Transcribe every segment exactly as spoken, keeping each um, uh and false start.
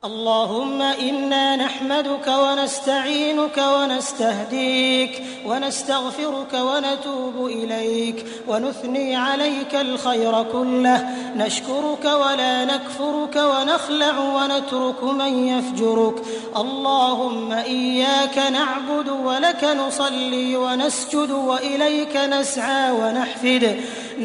اللهم إنا نحمدك ونستعينك ونستهديك ونستغفرك ونتوب إليك ونثني عليك الخير كله، نشكرك ولا نكفرك ونخلع ونترك من يفجرك. اللهم إياك نعبد ولك نصلي ونسجد وإليك نسعى ونحفد،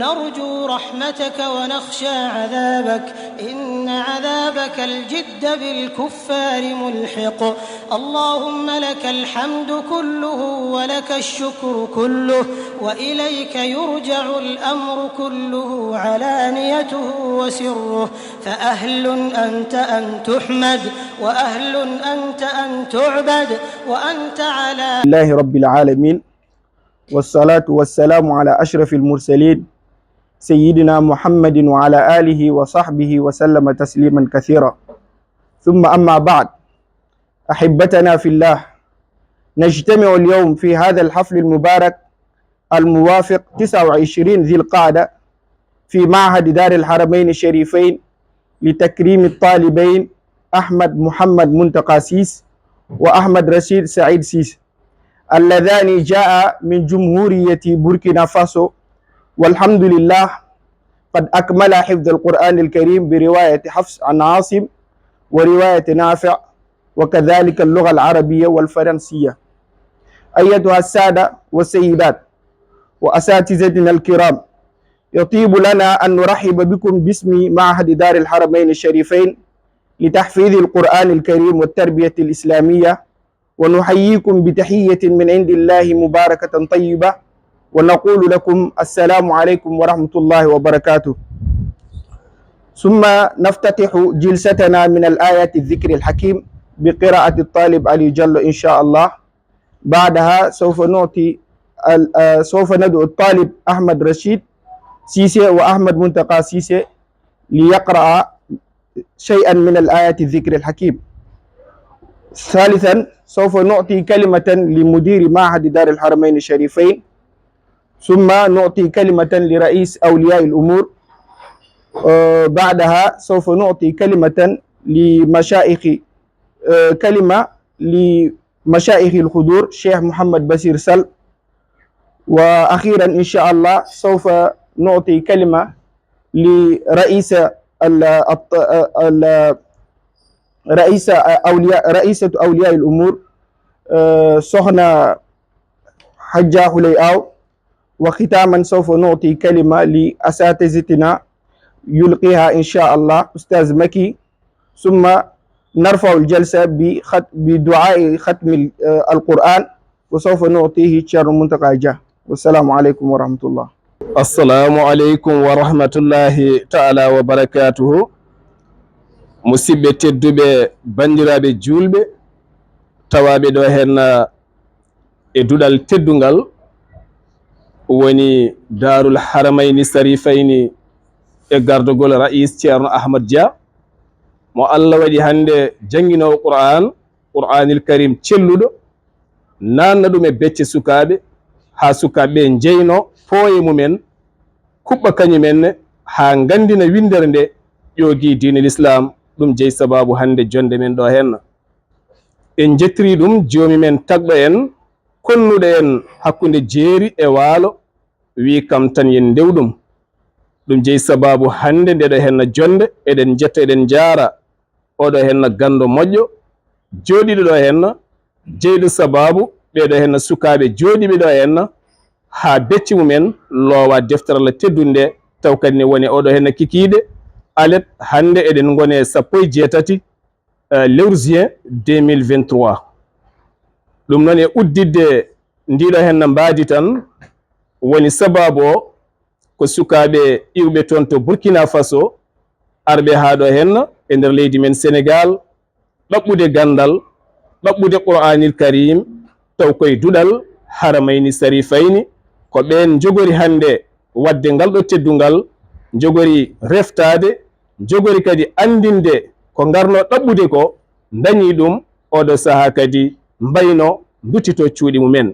نرجو رحمتك ونخشى عذابك، إن عذابك الجد بالكفار ملحق. اللهم لك الحمد كله ولك الشكر كله، وإليك يرجع الأمر كله علانيته وسره، فأهل أنت أن تحمد، وأهل أنت أن تعبد، وأنت على لله رب العالمين، والصلاة والسلام على أشرف المرسلين سيدنا محمد وعلى آله وصحبه وسلم تسليما كثيرا. ثم أما بعد، أحبتنا في الله، نجتمع اليوم في هذا الحفل المبارك الموافق تسعة وعشرين ذي القعدة في معهد دار الحرمين الشريفين لتكريم الطالبين أحمد محمد منتقى سيس وأحمد رشيد سعيد سيس، اللذان جاء من جمهورية بوركينا فاسو، والحمد لله قد أكمل حفظ القرآن الكريم برواية حفص عن عاصم ورواية نافع، وكذلك اللغة العربية والفرنسية. أيتها السادة والسيدات وأساتذتنا الكرام، يطيب لنا أن نرحب بكم باسم معهد دار الحرمين الشريفين لتحفيظ القرآن الكريم والتربية الإسلامية، ونحييكم بتحية من عند الله مباركة طيبة، ونقول لكم السلام عليكم ورحمة الله وبركاته. ثم نفتتح جلستنا من الآيات الذكر الحكيم بقراءة الطالب علي جلو إن شاء الله. بعدها سوف نعطي ال-، آه، سوف ندعو الطالب أحمد رشيد سيسي وأحمد منتقى سيسي ليقرأ شيئا من الآيات الذكر الحكيم. ثالثا سوف نعطي كلمة لمدير معهد دار الحرمين الشريفين، ثم نعطي كلمة لرئيس أولياء الأمور. آه، بعدها سوف نعطي كلمة لمشايخ، آه، كلمة لمشايخ الحضور شيخ محمد بشير سل. وأخيرا إن شاء الله سوف نعطي كلمة لرئيس ال-، الط-، ال-، رئيس أولياء، رئيسة أولياء الأمور، آه، سخنة حجة هلياو. وختاما سوف نعطي كلمة لأساتذتنا يلقيها إن شاء الله أستاذ مكي، ثم نرفع الجلسة بخط-، بدعاء ختم ال-، آه، القرآن، وسوف نعطيه شيرنو منتقى جا. والسلام عليكم ورحمة الله. Assalamu aleykum wa rahmatullahi taala wa barakatuhu. Musidɓe tedduɓe, banndiraaɓe juulɓe, tawaaɓe ɗo heen e duɗal teddungal, woni Daarul Haramayni Sarifayni e gardagol Ra'is Ceerno Ahmad Dia, mo Allah waɗi hannde jannginoowo Qur'aan, Qur'aanil Karim celluɗo, naatna ɗum e becce sukaaɓe, haa sukaaɓe ɓe njeyno pooye mumen, kuɓɓa kañumen ne, haa nganndina winndere nde ƴoogi diine Lislaam. Ɗum jeyi sabaabu hannde jonnde men ɗo heen. En njettiri ɗum joomi men tagɗo en, konnuɗo en hakkunde jeeri e waalo, wi kam tan yen ndew ɗum. Ɗum jeyi sabaabu hannde nde ɗo heen jonnde, eɗen njetta, eɗen njaara oɗo heen ganndo moƴƴo, jooɗiiɗo ɗo heen, jeyɗo sabaabu ɓeeɗo heen sukaaɓe jooɗiiɓe ɗo heen, haa becce mumen loowa deftere Allah teddunde nde, taw kadi ne woni oɗo heen kikiiɗe alet. Hannde eɗen ngoni e sappo e jeetati, eh, lewru juin deux mille vingt-trois. Ɗum noon, e udditde ndiɗo heen mbaadi tan, woni sabaabu o ko sukaaɓe iwɓe toon to Burkina Faso, arɓe haa ɗo heen e nder leydi men Senegaal, ɗaɓɓude ganndal, ɗaɓɓude Qur'aanil Karim, taw koye duɗal Haramayni Sarifayni. Ko ɓeen njogori hannde waɗde ngal ɗo teddungal, njogori reftaade, njogori kadi anndinde ko ngarnoo ɗaɓɓude ko, ndañi ɗum, oɗo sahaa kadi mbayno nduttitoo cuuɗi mumen.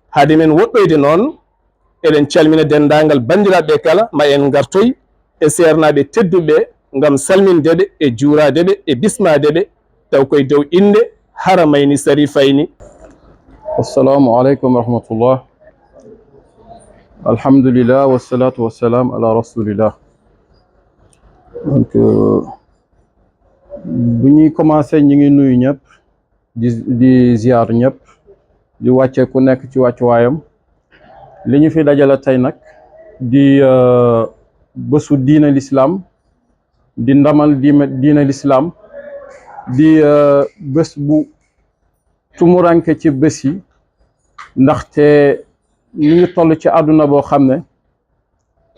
Hade men woɗɗoyde noon, eɗen calmina denndaangal banndiraaɓe kala, ma en ngartoy e seernaaɓe tedduɓe ngam salminde ɓe e juuraade ɓe e bismaade ɓe. taw koye dow innde Haramayni Sarifayni. Assalamu aleykum wa rahmatullah. Alhamdulillah, wassalatu wassalam ala rasulillah. Donc, euh, bu ñuy commencé, ñu ngi nuyu ñëpp, di, di ziar ñëpp, di wàcce ku nekk ci wàccuwaayam. Li ñu fi dajale tey nag di, euh, bésu diine l'islam, di ndamal diine, diine l'islam, di, euh, bés bu tumuranke ci bés yi, ndaxte ñu ngi toll ci àdduna boo xam ne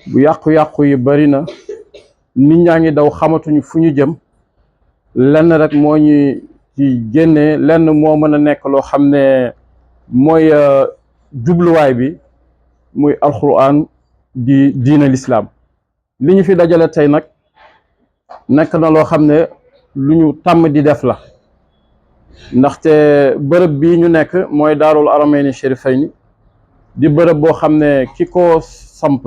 bu yàqu-yàqu yi bari na, nit ñaa ngi daw, xamatuñu fu ñu jëm. Lenn rek moo ñu ci génnee, lenn moo mën a nekk loo xam ne mooy, euh, jubluwaay bi, muy alquran, di diine l'islam. Li ñu fi dajale tey nag nekk na loo xam ne lu ñu tàmm di def la, ndaxte bërëb bii ñu nekk mooy Daarul Aramayni Sharifayni, di bërëb boo xam ne ki ko samp,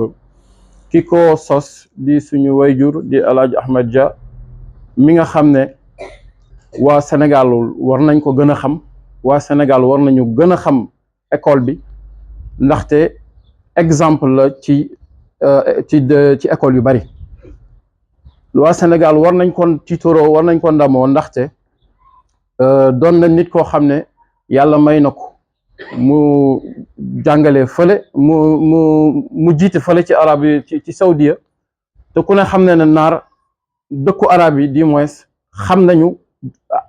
ki ko sos di suñu wayjur di El Hadj Ahmed Dia, mi nga xam ne waa Sénégal war nañ ko gën a xam, waa Sénégal war nañu gën a xam école bi, ndaxte exemple la ci, euh, ci de, ci école yu bari. Waa Sénégal war nañ kon tiitaroo, war nañ ko ndamoo, ndaxte, euh, doon na nit koo xam ne yàlla may na ko mu jàngale fële, mu, mu, mu jiite fële ci arab yi, ci, ci Saudiya. Te ku ne xam ne ne naar, dëkku arab yi, du moins, xam nañu,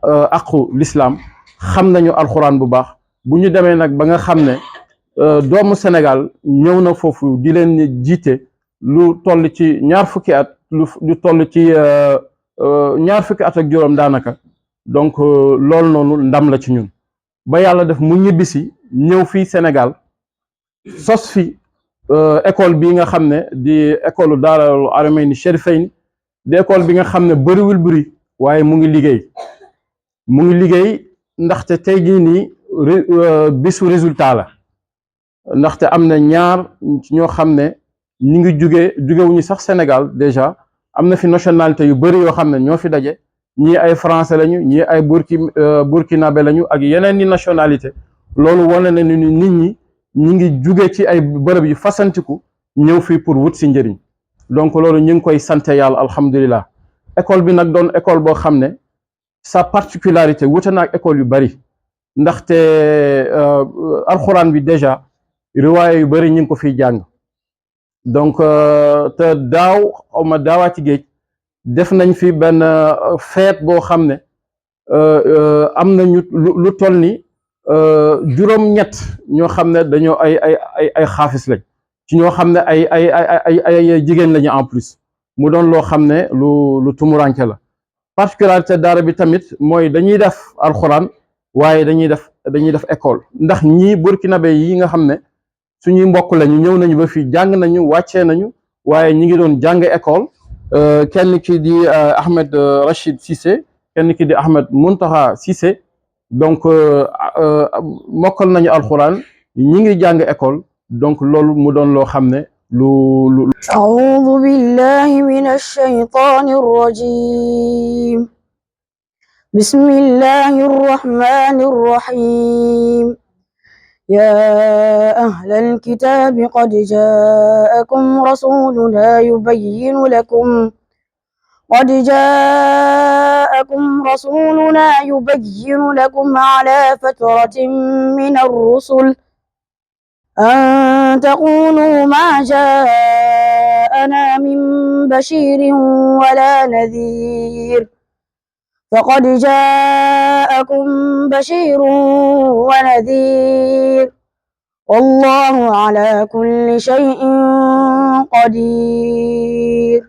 euh, àqu l'islam, xam nañu alxuraan bu baax. Bu ñu demee nag ba nga xam ne, euh, doomu Sénégal ñëw na foofu di leen jiite lu toll ci ñaar fukki at, lu, lu toll ci, euh, euh, ñaar fukki at ak juróom daanaka. Donc, euh, loolu noonu ndam la ci ñun. Ba yàlla def mu ñibbisi, ñëw fii Sénégal, sos fi, euh, école bii nga xam ne di école Daarul Aramayni Sharifayni, di école bi nga xam ne bëriwul bruit, waaye mu ngi liggéey. Mu ngi liggéey ndaxte tey jii nii, ré-, euh, bisu résultat la. Ndaxte am na ñaar ñoo xam ne ñi ngi juge, jugewuñu sax Sénégal déjà. Am na fi nationalité yu bëri yoo xam ne ñoo fi daje. Ñii ay français lañu, ñii ay burki-, euh, burkinabé lañu, ak yeneen ni nationalité. Loolu wane na ni nit ñi ñi ngi juge ci ay bërëb yu fasantiku, ñëw fii pour wut si njëriñ. Donc loolu ñu ngi koy sante yàlla, alhamdulillah. École bi nag doon école boo xam ne sa particularité wute na ak école yu bari, ndaxte, euh, alxuraan bi déjà, riwaaya yu bari ñu ngi ko fiy jàng. Donc, euh, te daaw, xaw ma daawaati géej, def nañ fi benn, euh, fête boo xam ne, euh, euh, am nañu lu, lu toll ni, euh, juróom-ñett ñoo xam ne dañoo ay, ay, ay, ay xaafis lañ, ci ñoo xam ne ay, ay, ay, ay, ay jigéen lañu en plus. Mu doon loo xam ne lu, lu tumuranke la. Particularité daara bi tamit mooy dañuy def alxuraan, waaye dañuy def, dañuy def école. Ndax ñii burkinabé yi nga xam ne suñuy mbokk lañu, ñëw nañu ba fii, jàng nañu, wàccee nañu, waaye ñi ngi doon jàng école. Euh, kenn ki di, euh, Ahmed, euh, Rachid Cissé, kenn ki di Ahmed Muntaha Cissé. Donc, euh, euh, mokkal nañu alxuraan, ñi ngi jàng école. Donc loolu mu doon loo xam ne lu, lu, lu أعوذ بالله من الشيطان الرجيم. بسم الله الرحمن الرحيم. يا أهل الكتاب قد جاءكم رسولنا يبين لكم، قد جاءكم رسولنا يبين لكم على فترة من الرسل أن تقولوا ما جاءنا من بشير ولا نذير، فقد جاءكم بشير ونذير، والله على كل شيء قدير.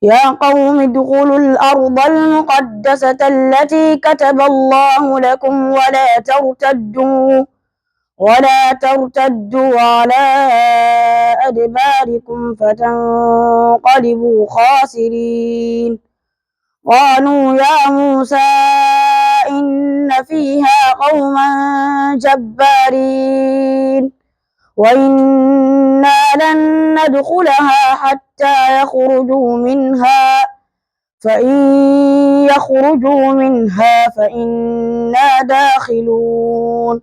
يا قوم ادخلوا الأرض المقدسة التي كتب الله لكم ولا ترتدوا، ولا ترتدوا على أدباركم فتنقلبوا خاسرين. قالوا يا موسى إن فيها قوما جبارين، وإنا لن ندخلها حتى يخرجوا منها، فإن يخرجوا منها فإنا داخلون.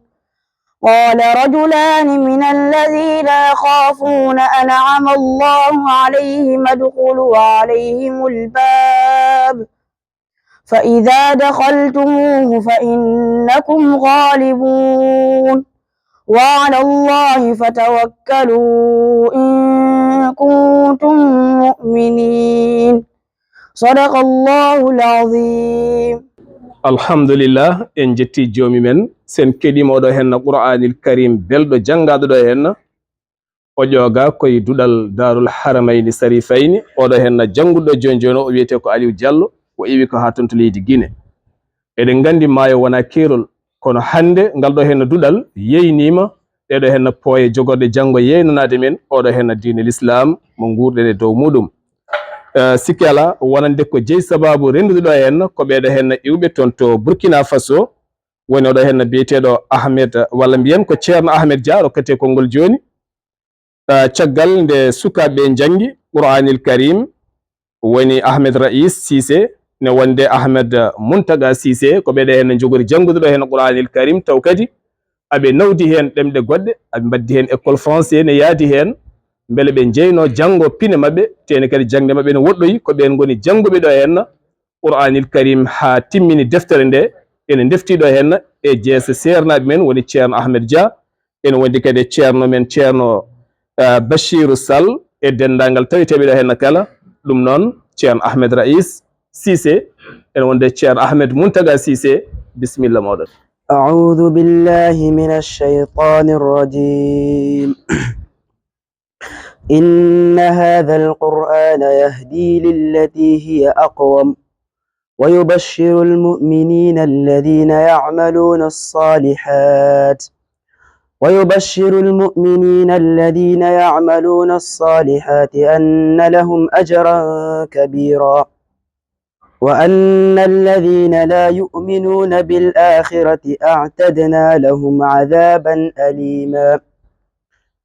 قال رجلان من الذين يخافون أنعم الله عليهم ادخلوا عليهم الباب فإذا دخلتموه فإنكم غالبون. وعلى الله فتوكلوا إن كنتم مؤمنين. صدق الله العظيم. Alhamdulillah, en jetti joomi men, sen keɗiima oɗo henna Qur'aanil Karim belɗo janngaaɗo ɗo henna. O ƴooga koye duɗal Daarul Haramayni Sarifayni, oɗo henna jannguɗo jooni jooni o wiyetee ko Aliou Diallo, o iwi ko haa toon to leydi Guinée. Eɗen nganndi maayo wona keerol, kono hannde ngal ɗo henna duɗal yeyniima ɗeɗo henna pooye jogorɗe janngo yeynanaade men oɗo henna diine l'islam mo nguurɗen e dow muɗum. Eh, sikki alaa wonande ko jeyi sabaabu renndude ɗo henna ko ɓeɗo henna iwɓe toon to Burkina Faso, woni oɗo henna biyeteeɗo Ahmed, walla mbiyen ko Ceerno Ahmed Dia, rokkete konngol jooni. Eh, caggal nde sukaaɓe njanngi Qur'aanil Karim, woni Ahmed Rais Cissé, ne wonde Ahmed Muntaga Cissé, ko ɓeɗo henna njogori janngude ɗo henna Qur'aanil Karim, taw kadi aɓe nawdi heen ɗemɗe goɗɗe, aɓe mbaddi heen école français ne yaadi heen, mbele ɓe njeyno janngo pine maɓɓe, tene kadi jaŋde maɓɓe ne woɗɗoyi, ko ɓeen ngoni jannguɓe ɗo henna Qur'aanil Karim haa timmini deftere nde, ene ndefti ɗo henna e jeese seernaaɓe men woni Ceerno Ahmed Dia, ene wondi kadi e ceerno men, Ceerno, eh, Bachiru Sall, e denndaangal taweteeɓe ɗo henna kala. Ɗum noon, Ceerno Ahmed Rais Cissé, ene wondi e Ceerno Ahmed Muntaga Cissé, bisimilla mooɗon. أعوذ بالله من الشيطان الرجيم. إن هذا القرآن يهدي للتي هي أقوم ويبشر المؤمنين الذين يعملون الصالحات ويبشر المؤمنين الذين يعملون الصالحات أن لهم أجرا كبيرا وأن الذين لا يؤمنون بالآخرة أعتدنا لهم عذابا أليما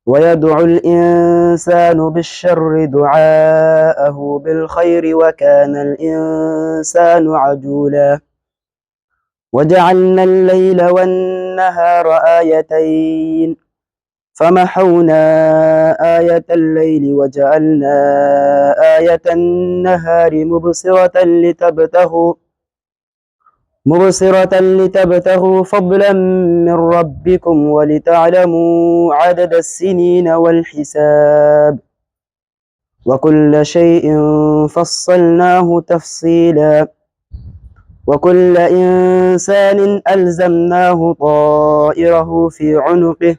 ويدعو الإنسان بالشر دعاءه بالخير وكان الإنسان عجولا وجعلنا الليل والنهار آيتين فمحونا آية الليل وجعلنا آية النهار مبصرة لتبتغوا مبصرة لتبتغوا فضلا من ربكم ولتعلموا عدد السنين والحساب وكل شيء فصلناه تفصيلا وكل إنسان ألزمناه طائره في عنقه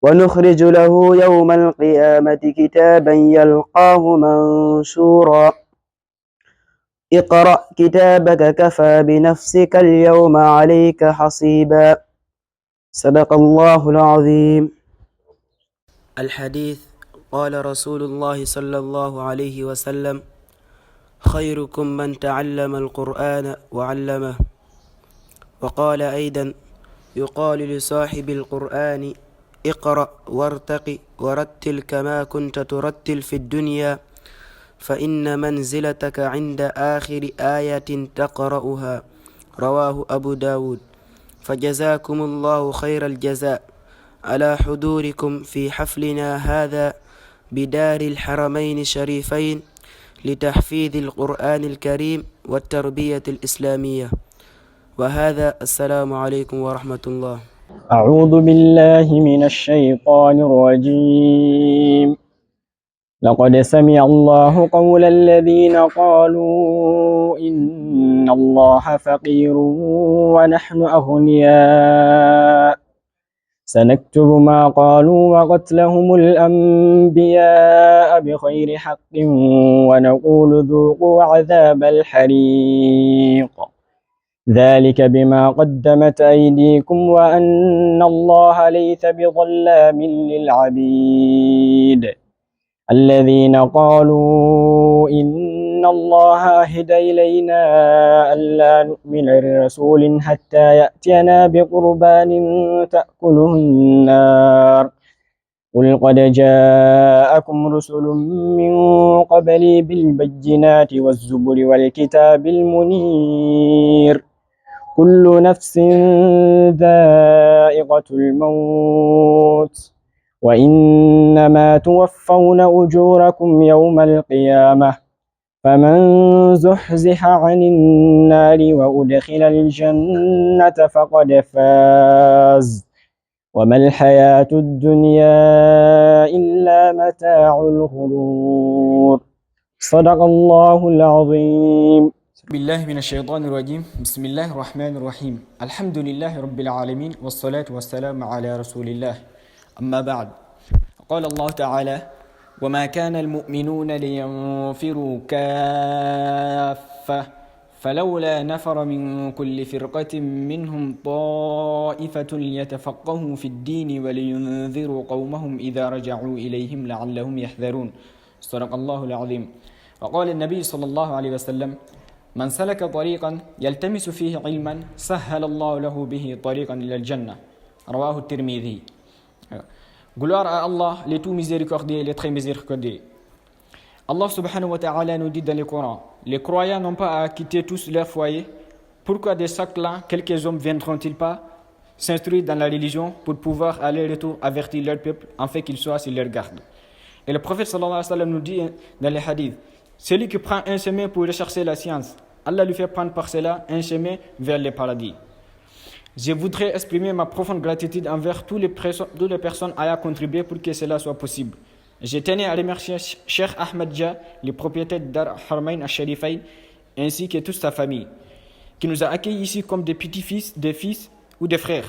ونخرج له يوم القيامة كتابا يلقاه منشورا اقرأ كتابك كفى بنفسك اليوم عليك حصيبا صدق الله العظيم. الحديث، قال رسول الله صلى الله عليه وسلم: خيركم من تعلم القرآن وعلمه. وقال أيضا: يقال لصاحب القرآن: اقرأ وارتق ورتل كما كنت ترتل في الدنيا، فإن منزلتك عند آخر آية تقرأها. رواه أبو داود. فجزاكم الله خير الجزاء على حضوركم في حفلنا هذا بدار الحرمين الشريفين لتحفيظ القرآن الكريم والتربية الإسلامية. وهذا، السلام عليكم ورحمة الله. أعوذ بالله من الشيطان الرجيم. لقد سمع الله قول الذين قالوا إن الله فقير ونحن أغنياء سنكتب ما قالوا وقتلهم الأنبياء بغير حق ونقول ذوقوا عذاب الحريق ذلك بما قدمت أيديكم وأن الله ليس بظلام للعبيد الذين قالوا إن الله عهد إلينا ألا نؤمن لرسول حتى يأتينا بقربان تأكله النار قل قد جاءكم رسل من قبلي بالبينات والزبر والكتاب المنير. كل نفس ذائقة الموت وإنما توفون أجوركم يوم القيامة فمن زحزح عن النار وأدخل الجنة فقد فاز وما الحياة الدنيا إلا متاع الغرور. صدق الله العظيم. بالله من الشيطان الرجيم. بسم الله الرحمن الرحيم. الحمد لله رب العالمين، والصلاة والسلام على رسول الله. أما بعد، قال الله تعالى: وما كان المؤمنون لينفروا كافة فلولا نفر من كل فرقة منهم طائفة ليتفقهوا في الدين ولينذروا قومهم إذا رجعوا إليهم لعلهم يحذرون. صدق الله العظيم. وقال النبي صلى الله عليه وسلم: من سلك طريقا يلتمس فيه علما سهل الله له به طريقا إلى الجنة. رواه الترمذي. Gloire à Allah, le tout miséricordieux et le très miséricordieux. Allah subhanahu wa ta'ala nous dit dans le Coran: les croyants n'ont pas à quitter tous leur foyer. Pourquoi de chaque clan quelques hommes viendront-ils pas s'instruire dans la religion pour pouvoir aller-retour avertir leur peuple afin qu'il soit sur leur garde? Et le prophète sallallahu alayhi wa sallam nous dit dans les hadiths: celui qui prend un chemin pour rechercher la science, Allah lui fait prendre par cela un chemin vers le paradis. Je voudrais exprimer ma profonde gratitude envers tous les perso-, toutes les personnes ayant contribué pour que cela soit possible. Je tenais à remercier Ch-, Cheikh Ahmed Dia, le propriétaire de Dar Haramain Al-Sharifain, ainsi que toute sa famille, qui nous a accueillis ici comme des petits-fils, des fils ou des frères.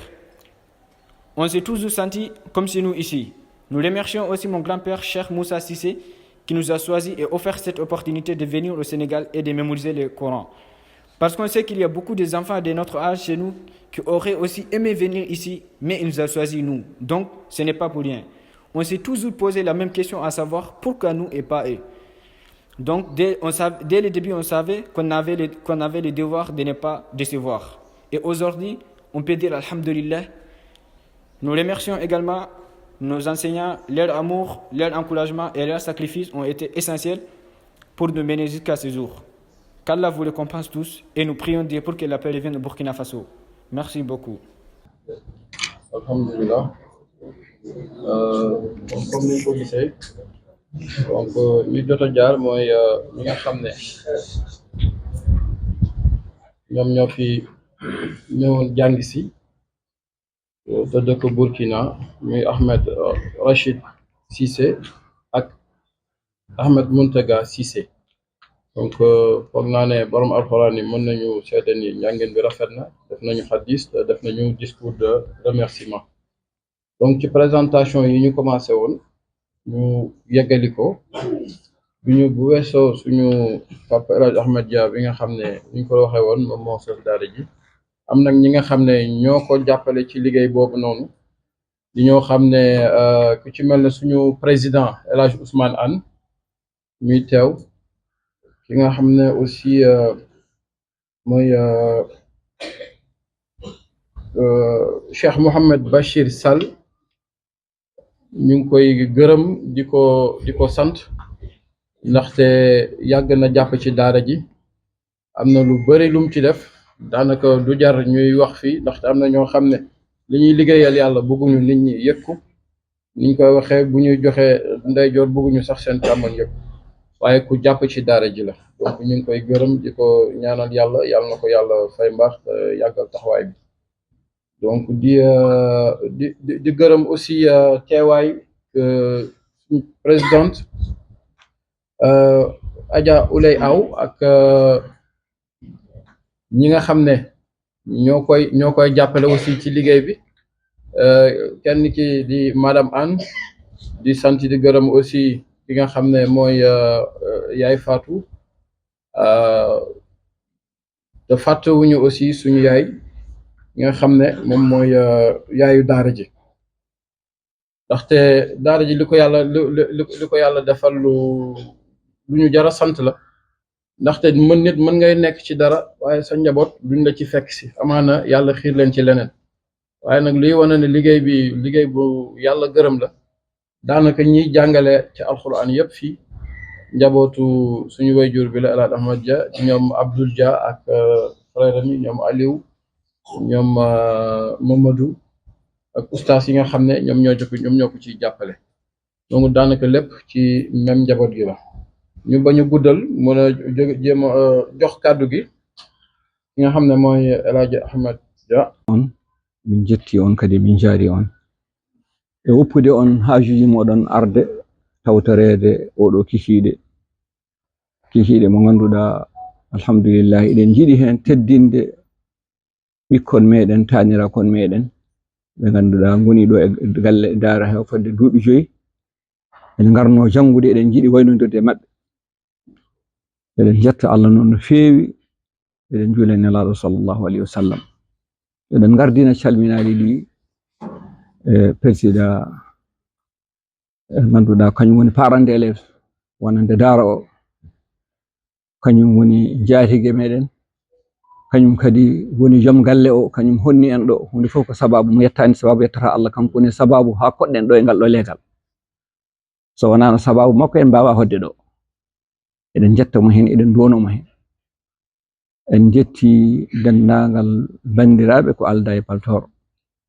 On s'est toujours senti comme chez nous ici. Nous remercions aussi mon grand-père, Cheikh Moussa Cissé, qui nous a choisi et offert cette opportunité de venir au Sénégal et de mémoriser le Coran. Parce qu'on sait qu'il y a beaucoup des enfants de notre âge chez nous qui auraient aussi aimé venir ici, mais il nous a choisi nous. Donc, ce n'est pas pour rien. On s'est toujours posé la même question, à savoir pourquoi nous et pas eux. Donc, dès, on sav-, dès le début, on savait qu'on avait le, qu'on avait le devoir de ne pas décevoir. Et aujourd'hui, on peut dire Alhamdulillah. Nous remercions également nos enseignants, leur amour, leur encouragement et leur sacrifice ont été essentiels pour nous mener jusqu'à ce jour. Qu'Allah vous récompense tous et nous prions Dieu pour que la paix revienne au Burkina Faso. Merci beaucoup. Alhamdulillah. Euh, donc, comme ni ñu ko gisee, donc, euh, ñu jot a jaar mooy, euh, ñi nga xam ne ñoom ñoo fi ñëwoon jàng si, euh, te dëkk Burkina, muy Ahmed, euh, Rachid Cissé ak Ahmed Mountaga Cissé. Donc, euh, foog naa ne borom alxuraan yi mën nañu seede ni njàngin bi rafet na, def nañu hadis, def nañu discours de remerciement. Donc, ci présentation yi ñu commencé woon, ñu yeggali ko. Bu ñu, bu weesoo suñu papa El Hadj Ahmed Dia bi nga xam ne, ni ñu ko waxee woon, moom moo sos daara ji. Am nag ñi nga xam ne ñoo ko jàppale ci liggéey boobu noonu. Di ñoo xam ne, euh, ku ci mel ne suñu président El Hadj Ousmane Anne, muy teew. Ki nga xam ne aussi, euh, mooy, euh, euh, Cheikh Mohamed Bachir Sall, ñu ngi koy gërëm, di ko, di ko sant, ndaxte yàgg na jàpp ci daara ji. Am na lu bari lum ci def, daanaka du jar ñuy wax fii, ndaxte am na ñoo xam ne li ñuy liggéeyal Yàlla bëgguñu nit ñi yëg ko. Niñ koy waxee, bu ñuy joxe ndeyjoor, bëgguñu sax seen càmmoñ yëg. Waaye ku jàpp ci daara ji la. Donc, ñu ngi koy gërëm, di ko ñaanal Yàlla, Yàlla na ko Yàlla fay mbaax, te yàggal taxawaay bi. Donc, di, euh, di, di, di gërëm aussi, euh, teewaay, euh, suñu présidente, euh, Adja Ouley Aw ak, euh, ñi nga xam ne ñoo koy, ñoo koy jàppale aussi ci liggéey bi. Euh, kenn ki di Madame Anne, di sant, di gërëm aussi ki nga xam ne mooy, euh, euh, Yaay Fatou. Euh, te fàttewuñu aussi suñu yaay, nga xam ne moom mooy, euh, yaayu daara ji. Ndaxte daara ji li ko Yàlla, li, li, li, li ko Yàlla defal lu, lu ñu jar a sant la. Ndaxte mën, nit mën ngay nekk ci dara, waaye sa njaboot duñ la ci fekk si. Amaana Yàlla xiir leen ci leneen. Waaye nag liy wane ne liggéey bi, liggéey bu Yàlla gërëm la, Daanaka ñiy jàngale ci alxuraan yépp fii, njabootu suñu wayjur bi la, El Hadj Ahmad Dia, ñoom Abdoul Dia ak, euh, frère am yi, ñoom Aliou, ñoom, euh, Mamadou, ak ustaas yi nga xam ne ñoom ñoo jokk, ñoom ñoo ko ciy jàppale. Donc daanaka lépp ci même njaboot gi la. Ñu bañ a guddal, mën a jóg, jéem a, euh, jox kàddu gi ki nga xam ne mooy El Hadj Ahmad Dia. On, min jetti on kadi, min jaari on. E woppude on haajuuji moɗon arde tawtoreede oɗo kikiiɗe. Kikiiɗe mo ngannduɗaa, alhamdulillah, eɗen njiɗi heen teddinde ɓikkon meɗen, taanirakon meɗen, ɓe ngannduɗaa ngoni ɗo e galle daara he fodde duuɓi joyi. Ene ngarno janngude, eɗen njiɗi waynodirde e maɓɓe. Eɗen njetta Allah noon no feewi, eɗen njuula e Nelaaɗo sallallahu alayhi wa sallam. Eɗen ngardina calminaali ɗi, e président, e ngannduɗaa kañum woni parent d'élève wonande daara o. Kañum woni njaatige meɗen, kañum kadi woni joom galle o, kañum honni en ɗo. Huunde fof ko sababu, mo yettaani sababu yettata Allah, kanko woni sababu haa koɗɗen ɗo e ngal ɗo leegal. So wonaano sababu makko, en mbaawaa hoɗde ɗo. Eɗen njetta mo heen, eɗen nduwano mo heen. En njetti denndaangal banndiraaɓe ko aldaa e paltoor.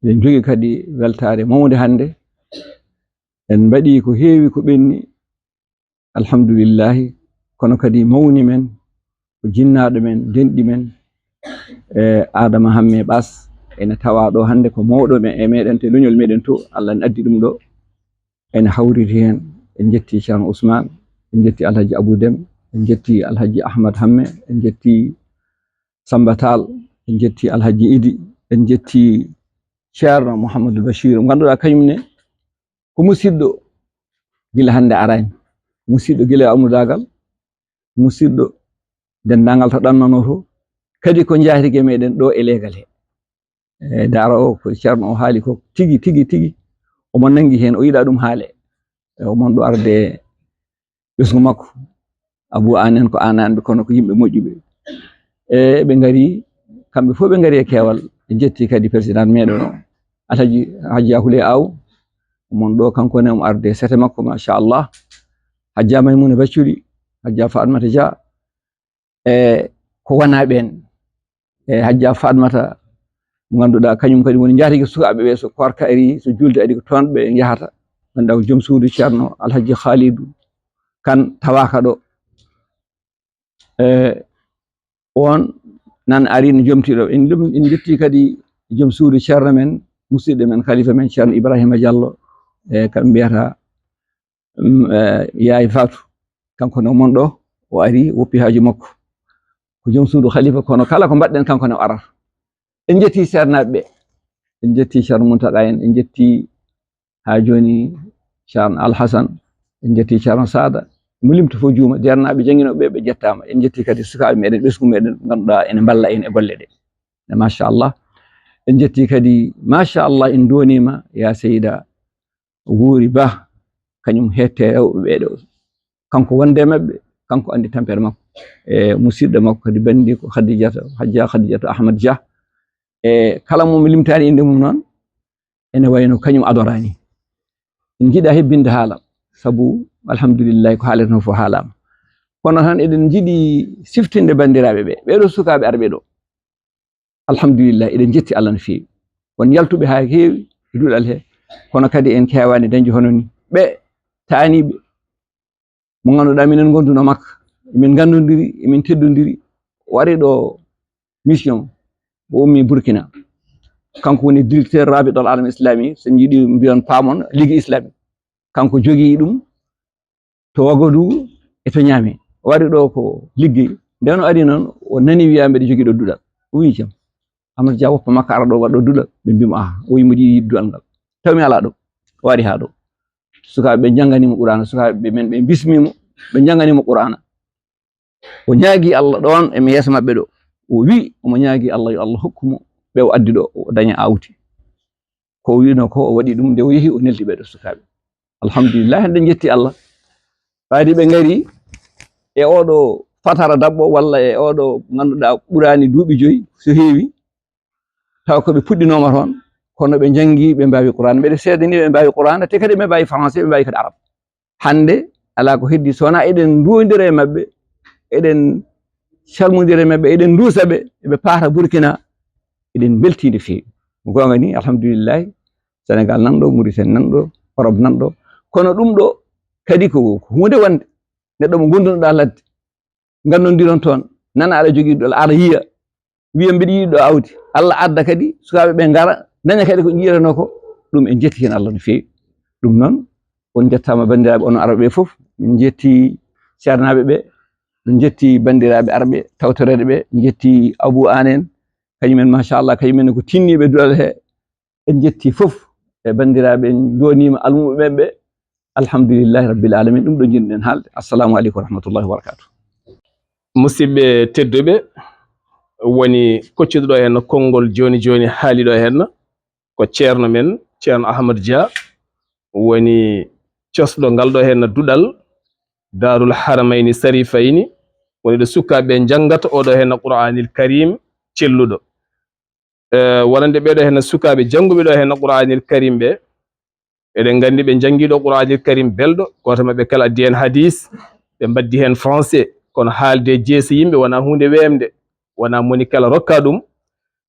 Eɗen njogii kadi weltaare mawnde hannde. En mbaɗii ko heewi ko ɓenni. Alhamdulillahi, kono kadi mawni men, ko jinnaaɗo men, denɗi men, e Adama Hamme Ɓas, ene tawaa ɗo hannde ko mawɗo me-, e meɗen to leñol meɗen to, Allah ne addi ɗum ɗo. Ene hawriti heen, en njetti Ceerno Ousmane, en njetti Alhaji Abou Dem, en njetti Alhaji Ahmad Hamme, en njetti Samba Tall, en njetti Alhaji Idi, en njetti Ceerno Mouhamadou Bachir, mo ngannduɗaa kañum ne ko musiɗɗo gila hannde araani, musiɗɗo gila e awnudaagal, musiɗɗo denndaangal to ɗannanoo to, kadi ko njaatige meɗen ɗo e leegal he. E daara o ko Ceerno o haali ko tigi, tigi, tigi, omo nanngi heen, o yiɗaa ɗum haale. E omon ɗo arde ɓesngu makko, Abou Aan en ko aananɓe, kono ko yimɓe moƴƴuɓe. E ɓe ngari, kamɓe fof ɓe ngari e keewal. Ɓe njetti kadi président meɗen o, Alhaji Hajja Houleye Aw, omon ɗo, kanko ne omo arde sete makko, machallah. Hajja Maymuna Bacculi, Hajja Fatmata Dia, e ko wona ɓeen. E Hajja Fatmata, mo ngannduɗaa, kañum kadi woni njaatige sukaaɓe ɓe, so koorka ari, so juulde ari, ko toon ɓe njahata. Ngannduɗaa ko joom suudu Ceerno Alhaji Khalidou Kan tawaaka ɗo. E on nan ari no jomti ɗo. En ɗum, en njetti kadi joom suudu Ceerno men, musiɗɗo men, khalifa men, Ceerno Ibrahima Diallo, e kam mbiyata, mm, e, Yaay Fatou. Kanko ne mon ɗo, o ari, woppi haaju makko. Ko joom suudu khalifa, kono kala ko mbaɗɗen, kanko ne o arata. En njetti seernaaɓe ɓe. En njetti Ceerno Mountakha en, en njetti haa jooni Ceerno Alhasan, en njetti Ceerno Sada. Mo limtu fof juuma, deernaaɓe jannginooɓe ɓe, ɓe njettaama. En njetti kadi sukaaɓe meɗen, ɓesngu meɗen, ngannduɗaa ene mballa en e golle ɗe. E machallah. En njetti kadi, machallah, en nduwaniima, ya Seyda Wuuri Bah, kañum heette rewɓe ɓee ɗo. Kanko wonde e maɓɓe, kanko anndi tampere makko. E musiɗɗo makko kadi banndi ko Khadijata, Hajja Khadijata Ahmad Dia. E kala mo mi limtaani innde mum noon, ene wayno kañum adoraani. En njiɗaa hebbinde haala, sabu alhamdulillahi ko haaletnoo fof haalaama. Kono tan eɗen njiɗi siftinde banndiraaɓe ɓe, ɓee ɗo sukaaɓe arɓe ɗo. Alhamdulillah, eɗen njetti Allah no feewi. Won yaltuɓe haa heewi e duɗal he, kono kadi en keewaani dañde hono ni. Ɓe taaniiɓe mo ngannduɗaa minen ngondunoo makka, emin nganndondiri, emin teddondiri, o ari ɗo mission, o ummi Burkina. Kanko woni directeur Rabitol Alam Islami, so njiɗi mbiyon paamon, Ligue Islamique. Kanko jogii ɗum to Wagadugu e to Niamey. O wari ɗo ko liggey. Nden o ari noon, o nani wiyaa mbeɗa jogii ɗo duɗal. O wii jam. Amadou Dia woppa makko ara ɗo waɗa ɗo duɗal. Ɓe mbii mo, "Aha, o wii mboɗo yiɗi duɗal ngal." Taw mi alaa ɗo. O wari haa ɗo. Sukaaɓe ɓe njanngani mo Qur'aana, sukaaɓe ɓe men ɓe bismii mo, ɓe njanngani mo Qur'aana. O ñaagii Allah ɗoon e yeeso maɓɓe ɗo. O wii omo ñaagii Allah yo Allah hokku mo ɓe o addi ɗo, o daña aawdi. Ko o wiinoo ko, o waɗi ɗum. Nde o yehi, o neldi ɓee ɗoo sukaaɓe. Alhamdulillah, en ɗen njetti Allah. Ɓayde ɓe ngari e ooɗoo fatara daɓɓo walla e ooɗoo ngannduɗaa ɓuraani duuɓi joyi so heewi, taw ko ɓe puɗɗinooma toon, ko kono ɓe njanngi, ɓe mbaawi Qur'aana. Mbeɗa seedanii ɓe mbaawi Qur'aana, te kadi ɓe mbaawi français, ɓe mbaawi kadi arab. Hannde alaa ko heddii so wonaa eɗen nduwondira e maɓɓe, eɗen calmondira e maɓɓe, eɗen nduusa ɓe, eɓe paata Burkina, eɗen mbeltii no feewi. Ko goonga ni, alhamdulillahi, Senegal nan ɗo, Mauritanie nan ɗo, Europe nan ɗo. Kono ɗum ɗo kadi ko, ko huunde wonde, neɗɗo mo ngondunoɗaa ladde, ngannondiron toon, nana aɗa jogii ɗo, aɗa yiya, wiya mbiɗa yiɗi ɗo awdi. Allah adda kadi sukaaɓe ɓe ngara, daña kadi ko ɓe njiyatanoo ko, ɗum en njetti heen Allah no feewi. Ɗum noon, on njettaama banndiraaɓe onon arɓe ɓe fof, min njetti ceernaaɓe ɓe, min njetti banndiraaɓe arɓe tawtoreede ɓe, min njetti Abou Aan en, kañum en machallah, kañum en ko tinniiɓe duɗal he. En njetti fof e banndiraaɓe, en njooniima almuɓe men ɓe. Alhamdulillahi rabbil alamin, ɗum ɗo njiɗ-ɗen haalde. Assalamu aleykum wa rahmatullahi wa barakatuh. Musidɓe tedduɓe, woni koccuɗo ɗo heen konngol jooni jooni haali ɗo heen, ko ceerno men, Ceerno Ahmad Dia, woni cosɗo ngal ɗo heen duɗal Daarul Haramayni Sarifayni, woni ɗo sukaaɓe njanngata oo ɗo heen Qur'aanil Karim celluɗo. Eh, wonande ɓee ɗo heen sukaaɓe jannguɓe ɗo heen Qur'aanil Karim ɓe, eɗen nganndi ɓe njanngi ɗo Qur'aanil Karim belɗo, gooto maɓɓe kala addi heen hadiis, ɓe mbaddi heen français, kono haalde jeese yimɓe wonaa huunde weemde, wonaa moni kala rokka ɗum.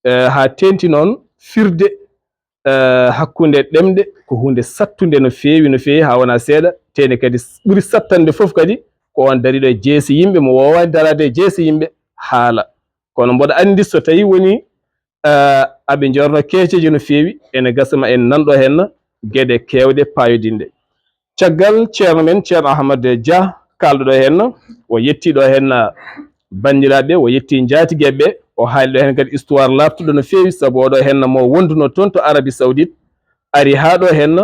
Eh, haa teeŋti noon firde, eh, hakkunde ɗemɗe ko huunde sattunde no feewi, no feewi, haa wonaa seeɗa, teene kadi ɓuri sattande fof kadi ko on dariiɗo e jeese yimɓe, mo woowaani daraade e jeese yimɓe haala. Kono mboɗo anndi so tawii woni, eh, aɓe njoorno keeceeje no feewi, ene gasa ma en nan ɗo heen geɗe keewɗe paayodinɗe. Caggal ceerno men, Ceerno Ahmad Dia, kaalɗo ɗo heen, o yetti ɗo heen banndiraaɓe, o yetti njaatigeeɓe, o haali ɗo heen kadi histoire laaɓtuɗo no feewi, sabu oɗo heen mo wonduno toon to Arabie Saoudite, ari haa ɗo heen,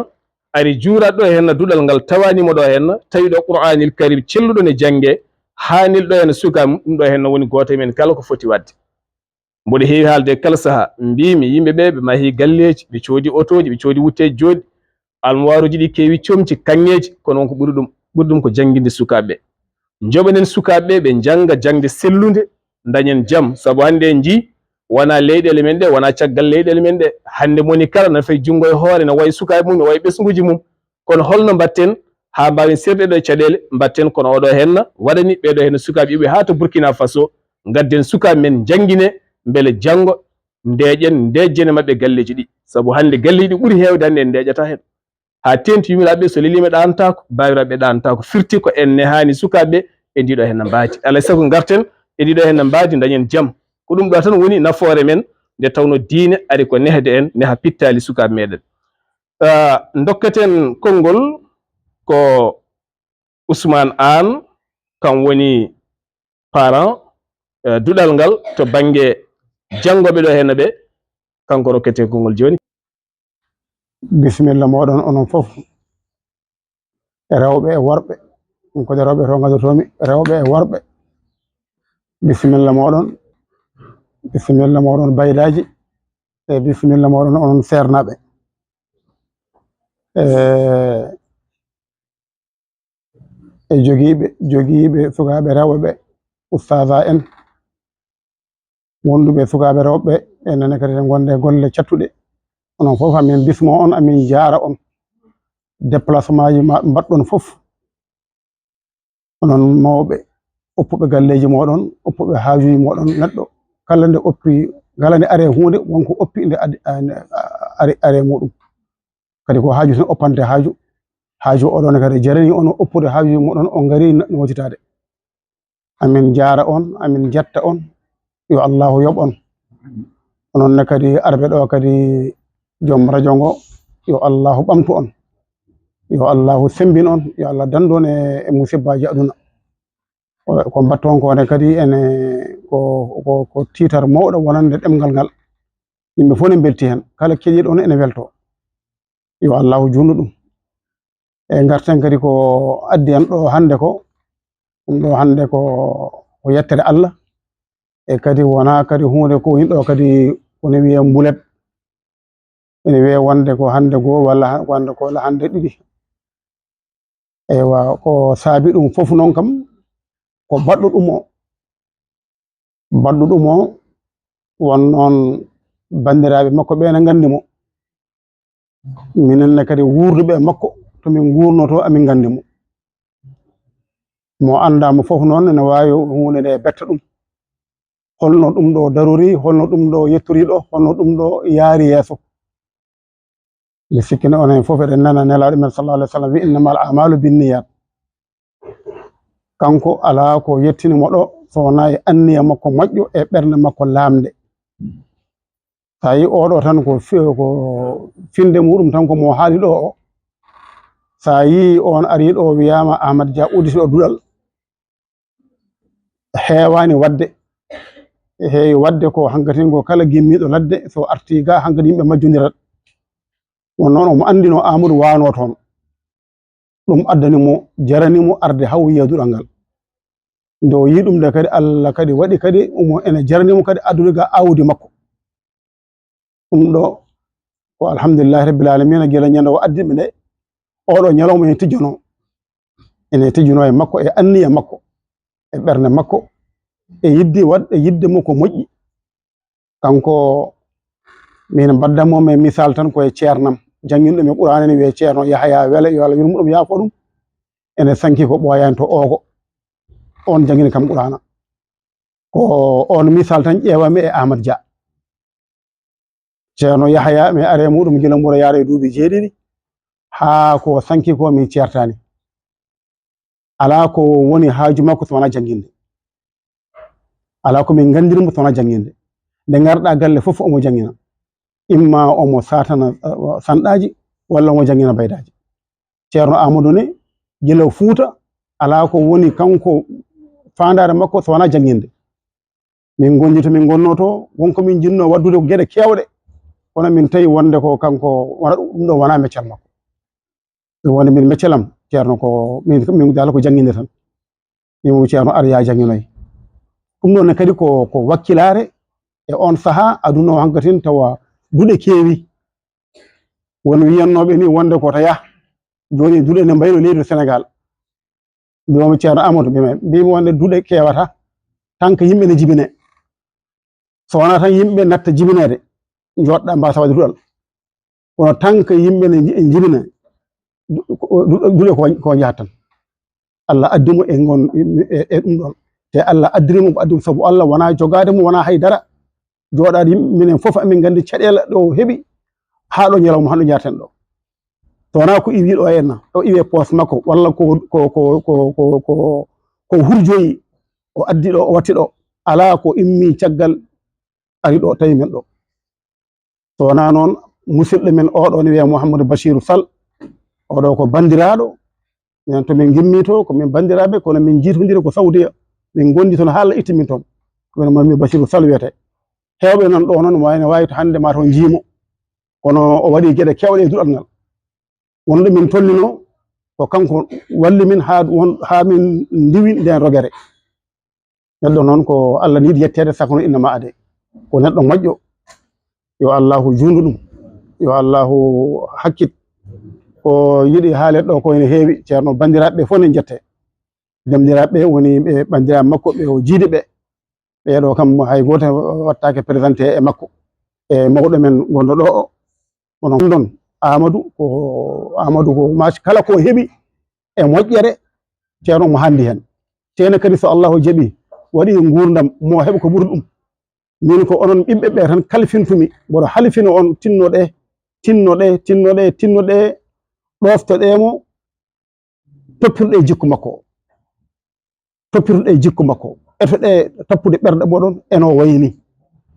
ari juurat ɗo heen duɗal ngal, tawani mo ɗo heen, tawi ɗo Qur'aanil Karim celluɗo ne jannge, haanil ɗo heen suka, ɗum ɗo heen woni gooto e men kala ko foti waɗde. Mboɗo heewi haalde kala sahaa, mbiimi yimɓe ɓe, ɓe mahi galleeji, ɓe coodi otooji, ɓe coodi wutteeji jooɗi, almuwaaruuji ɗi keewi comci, kaŋŋeeji, kono won ko ɓuri ɗum, ɓuri ɗum ko jannginde sukaaɓe ɓe. Njoɓanen sukaaɓe ɓe, ɓe njannga jaŋde sellunde, ndañen jam. Sabu hannde en njii, wonaa leyɗeele men ɗe, wonaa caggal leyɗeele men ɗe. Hannde moni kala na fayi junngo e hoore, na wayi sukaaɓe mum, na wayi ɓesnguuji mum. Kono holno mbaɗten haa mbaawen seerde ɗo e caɗeele? Mbaɗten kono oɗo henna waɗani ɓeeɗo henna sukaaɓe iwɓe haa to Burkina Faso. Ngadden sukaaɓe men, njanngine, mbele janngo ndeeƴen, ndeejjen e maɓɓe galleeji ɗi. Sabu hannde galleeji ɗi ɓuri heewde hannde en ndeeƴataa heen. Haa teeŋti yummiraaɓe ɓe so leliima ɗaantaako, baawiraaɓe ɓe ɗaantaako. Firti ko en nehaani sukaaɓe ɓe e ndiiɗo henna mbaadi. Alaa e sago ngarten e ndiiɗo henna mbaadi, ndañen jam. Ko ɗum ɗo tan woni nafoore men, nde tawnoo diine ari ko nehde en, neha pittaali sukaaɓe meɗen. Ah, ndokketen konngol ko Ousmane Anne, kam woni parent, eh, duɗal ngal to bannge janngooɓe ɗo henna ɓe, kanko rokkete konngol jooni. Bisimilla mooɗon onon fof, e rewɓe e worɓe. Ɗum ko de rewɓe to ngadotoomi, rewɓe e worɓe. Bisimilla mooɗon, bisimilla mooɗon baylaaji, e bisimilla mooɗon onon seernaaɓe. E, e jogiiɓe, jogiiɓe sukaaɓe rewɓe ɓe, ustaaza en, wonduɓe sukaaɓe rewɓe ɓe, enen kadi ngonde golle cattuɗe. Onon fof amin bismo on, amin jaara on. Déplacement ji ma mbaɗɗon fof. Onon mawɓe, oppuɓe galleeji mooɗon, oppuɓe haajuuji mooɗon, neɗɗo kala nde oppi, kala nde are huunde, wonko oppi nde ad-, a-, are, are muuɗum. Kadi ko haaju tan oppante haaju. Haaju oɗon kadi jarani on oppude haaju moɗon, on ngari no wotitaade. Amin jaara on, amin jetta on. Yo Allahu yoɓ on. Onon ne kadi arɓe ɗo kadi, joom radio ngo, yo Allahu ɓamtu on. Yo Allahu sembin on, yo Allah dandu on e, e musibbaaji aduna. Ko, ko mbatton ko ne kadi ene ko, ko, ko tiitar mawɗo wonande ɗemngal ngal. Yimɓe fof ne mbelti heen, kala keɗiiɗo on ene welto. Yo Allahu juutnu ɗum. E ngarten kadi ko addi en ɗo hannde ko, ɗum ɗo hannde ko, ko yettere Allah. E kadi wonaa kadi huunde ko woni ɗo kadi ko ne wiyee mbulet. Ene wiyee wonde ko hannde goo walla ha-, wonde ko walla hannde ɗiɗi. Eywa, ko saabi ɗum fof noon kam, ko baɗɗo ɗum o. Baɗɗo ɗum o, won noon banndiraaɓe makko ɓe ne nganndi mo. Minen ne kadi wuurduɓe e makko, to min nguurnoto, amin nganndi mo. Mo anndaama fof noon ene waawi huunde nde betta ɗum. Holno ɗum ɗo darori, holno ɗum ɗo yettori ɗo, holno ɗum ɗo yaari yeeso. Mi sikki ne onon fof eɗen nana Nelaaɗo men sallallahu alaihi wasallam wi: "Innamal a'malu binniyat." Kanko alaa ko yettini mo ɗo, so wonaa e anniya makko moƴƴo e ɓernde makko laamnde. So a yii oɗo tan ko fi-, ko finde muɗum tan ko mo haali ɗo o. So a yii on ari ɗo wiyaama Aamadu Jah udditi ɗo duɗal, heewaani waɗde. Heewi waɗde ko hankadi ko kala gimmiiɗo ladde so artii ga hankadi yimɓe majjondirat. Won noon omo anndino Aamadu waano toon. Ɗum addani mo, jarani mo arde haw yiya duɗal ngal. Nde o yii ɗum nde kadi, Allah kadi waɗi kadi omo ene jarani mo kadi addude ga aawdi makko. Ɗum ɗo ko alhamdulillahi rabbil alamina, gila ñande o addi mi nde, oɗo ñalawma ene tijjono. Ene tijjono e makko, e anniya makko, e ɓernde makko, e yidde waɗ-, e yidde mo ko moƴƴi. Kanko, min mbaddamo men misal tan ko e ceernam. Jannginɗo mi Qur'aana ne wiyee Ceerno Yahaya Wele, yo Allah yurmo ɗum, yaafo ɗum. Ene sanki ko ɓooyani to Oogo. On janngini kam Qur'aana. Ko on misal tan ƴeewami e Aamadu Jah. Ceerno Yahaya, mi are muɗum gila mboɗo yaara e duuɓi jeeɗiɗi, haa ko sanki ko min ceertaani. Alaa ko woni haaju makko so wonaa jannginde. Alaa ko min nganndiri mo so wonaa jannginde. Nde ngarɗa galle fof omo janngina. Imma omo saatana, eh, sanɗaaji, walla omo janngina baydaaji. Ceerno Aamadu ne, gila Fuuta, alaa ko woni kanko faandaare makko so wonaa jannginde. Min ngondi to min ngonno to, won ko min jinno waddude ko geɗe keewɗe, kono min tawi wonde ko kanko wona ɗum ɗo wonaa meccal makko. Ɗum woni min meccalam, Ceerno ko min, min dal ko jannginde tan. Min mo Ceerno ar yaa jannginoy. Ɗum ɗon ne kadi ko, ko wakkilaare e on sahaa aduna o hankatin tawa duɗe keewi. Won wiyannooɓe ni wonde ko ta yah, jooni duɗe ne mbayno leydi Senegal. Mbiyoomi Ceerno Amadou, mbiymi, mbiymi wonde duɗe keewata, tan ko yimɓe ne jibine. So wonaa tan yimɓe natta jibineede, njoɗɗa mbasa waɗde duɗal. Kono tan ko yimɓe ne nji-, jibina, du-, du-, duɗe ko, ko njahata tan. Allah addi mo e ngon, e, e ɗum ɗon. Te Allah addiri mo ko addi mo sabu Allah wonaa jogaade mo, wonaa hay dara. Jooɗaade yimɓe, minen fof amin nganndi caɗeele ɗo o heɓi, haa ɗo ñalawma hannde njaarten ɗo. So wonaa ko iwi ɗo henna, o iwi e poos makko, walla ko, ko, ko hurjoyi, o addi ɗo, o watti ɗo. Alaa ko immi caggal ari ɗo, tawi men ɗo. So wonaa noon, musidɗo men oɗo ne wiyee Mouhamadou Bachirou Sall, oɗo ko banndiraaɗo, minen to min ngimmi to, ko min banndiraaɓe, kono min njiitondiri ko Saudiya. Min ngondi toon haa Allah itti min toon. Ko wiyetee Mouhamadou Bachirou Sall wiyetee. Heewɓe nan ɗo noon, waawi, ne waawi to hannde maa to njiimo. Kono o waɗi geɗe keewɗe e duɗal ngal. Wonde min tolnino, ko kanko walli min haa won, haa min ndiwi ndeen rogere. Neɗɗo noon ko Allah ni yiɗi yetteede, saka no innama ade. Ko neɗɗo moƴƴo. Yo Allahu juundu ɗum. Yo Allahu hakkit. Ko yiɗi haalet ɗo ko ene heewi. Ceerno, banndiraaɓe ɓe fof ne njette. Banndiraaɓe ɓe woni ɓe banndiraaɓe makko ɓe o jiidi ɓe. Ɓeeɗo kam hay gooto wattaake présenté e makko. E mawɗo men gonɗo ɗo o. Kono ɗon Amadou ko, Amadou ko mac-, kala ko heɓi e moƴƴere, Ceerno omo handi heen. Ceerno kadi so Allahu jaɓi, waɗi nguurndam, mo heɓa ko ɓuri ɗum. Min ko onon ɓiɓɓe ɓe tan kalfintumi, mboɗo halfina on, tinnoɗe, tinnoɗe, tinnoɗe, tinnoɗe, ɗoftoɗe mo, toppirɗe e jikku makko o. Toppirɗe e jikku makko o. Etoɗe tappude ɓerɗe moɗon eno wayni.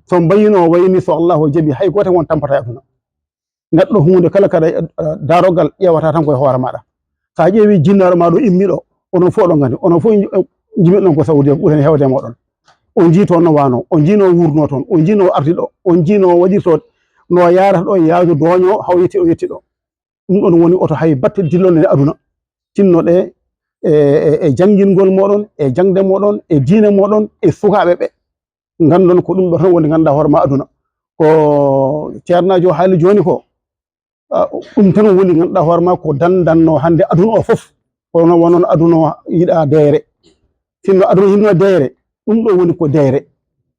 So mbayino wayni, so Allahu jaɓi, hay gooto won tampata e aduna. Neɗɗo huunde kala kaɗa, eh, darogal ƴeewata tan koye hoore maɗa. Sa ƴeewi jinnaɗo ma ɗo immi ɗo, onon fof oɗon nganndi, onon fof nji-, eh, jimiɗon ko Saudi, ɓurani heewde e moɗon. On jii toon no wano, on jii no wurno toon, on jii no ardi ɗo, on jii no waɗirto, no yarata ɗo, yaadu doño, haw yetti, o yetti ɗo. Ɗum ɗon woni oto hay batte dillon e aduna. Tinnoɗe e, e, e janngingol moɗon, e jaŋde moɗon, e diine moɗon, e sukaaɓe ɓe. Nganndon ko ɗum ɗo tan woni ngannduɗaa hoore ma aduna. Ko ceernaajo haali jooni ko, a, ɗum tan woni ngannduɗaa hoore ma ko dandanno hannde aduna o fof. Kono noon wonnoon aduna o yiɗa deeyre. Sinno aduna yiɗno deeyre, ɗum ɗo woni ko deeyre.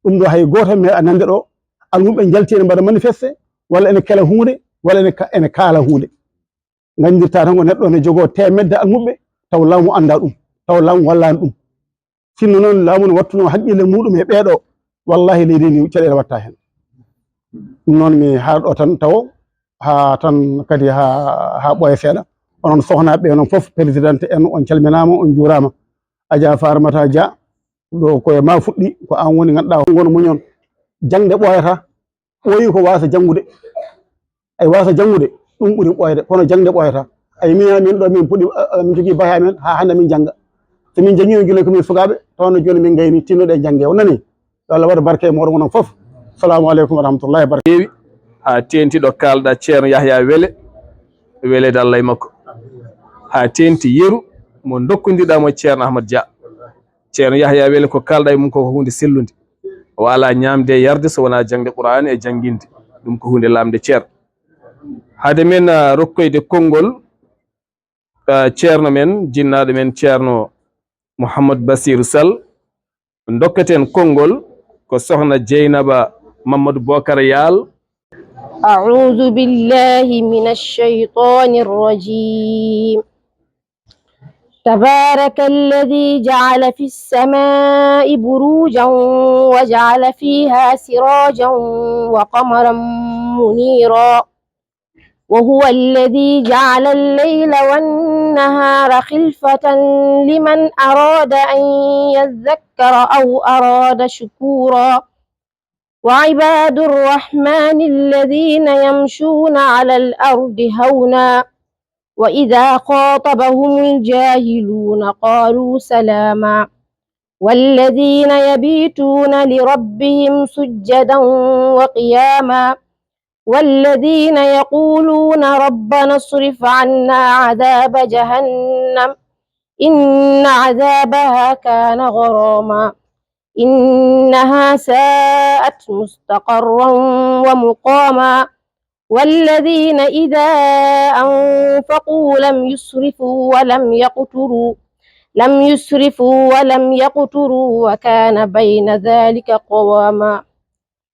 Ɗum ɗo hay gooto meeɗa nande ɗo, almuɓɓe njalti ene mbaɗa manifeste, walla ene kela huunde, walla ene ka-, ene kaala huunde. Nganndirtaa tan ko neɗɗo ne jogoo teemedde almuɓɓe, taw laamu anndaa ɗum, taw laamu wallaani ɗum. Sinno noon laamu no wattunoo haqqille muuɗum e ɓee ɗoo, wallaahi leydi ndi caɗeele waɗtaa heen. Ɗum noon mi haaɗo tan tawo haa tan kadi haa, haa ɓooya seeɗa. Onon sohnaaɓe ɓe noon fof, présidente en, on calminaama, on njuuraama. Adja Faramata Dia, ɗo koye ma fuɗɗi, ko aan woni ngannduɗaa, ngon muñon. Jaŋde ɓooyataa, ɓooyi ko waasa janngude. Ay waasa janngude, ɗum ɓuri ɓooyde, kono jaŋde ɓooyataa. Ay min, min ɗo min puɗɗi, eh, eh, min jogii bahe amen, haa hannde min jannga. So min janngiino gila ko min sukaaɓe, tawno jooni min ngayni, tinnoɗen jannge. On nani? Yo Allah waɗ barke e mooɗon onon fof. Salaamu aleykum wa rahmatullahi wa barakatuh. Feewi, haa teeŋti ɗo kaalɗaa Ceerno Yahya Wele, weleede Allah e makko. Haa teeŋti yeru mo ndokkondirɗaa mo Ceerno Ahmad Dia. Ceerno Yahya Wele ko kaalɗaa e mum ko, ko huunde sellunde. O alaa ñaamde e yarde so wonaa jaŋde Qur'aana e jannginde. Ɗum ko huunde laamnde Ceerno. Hade men, ah, rokkoyde konngol, ah, Ceerno men, jinnaaɗo men Ceerno Mouhammad Basiru Sall, ndokketen konngol ko sohna Jeynaba Mamadou Bokar Yaal. أعوذ بالله من الشيطان الرجيم. تبارك الذي جعل في السماء بروجا وجعل فيها سراجا وقمرا منيرا. وهو الذي جعل الليل والنهار خلفة لمن أراد أن يذكر أو أراد شكورا. وعباد الرحمن الذين يمشون على الأرض هونا وإذا خاطبهم الجاهلون قالوا سلاما. والذين يبيتون لربهم سجدا وقياما. والذين يقولون ربنا اصرف عنا عذاب جهنم إن عذابها كان غراما. إنها ساءت مستقرا ومقاما. والذين إذا أنفقوا لم يسرفوا ولم يقتروا، لم يسرفوا ولم يقتروا وكان بين ذلك قواما.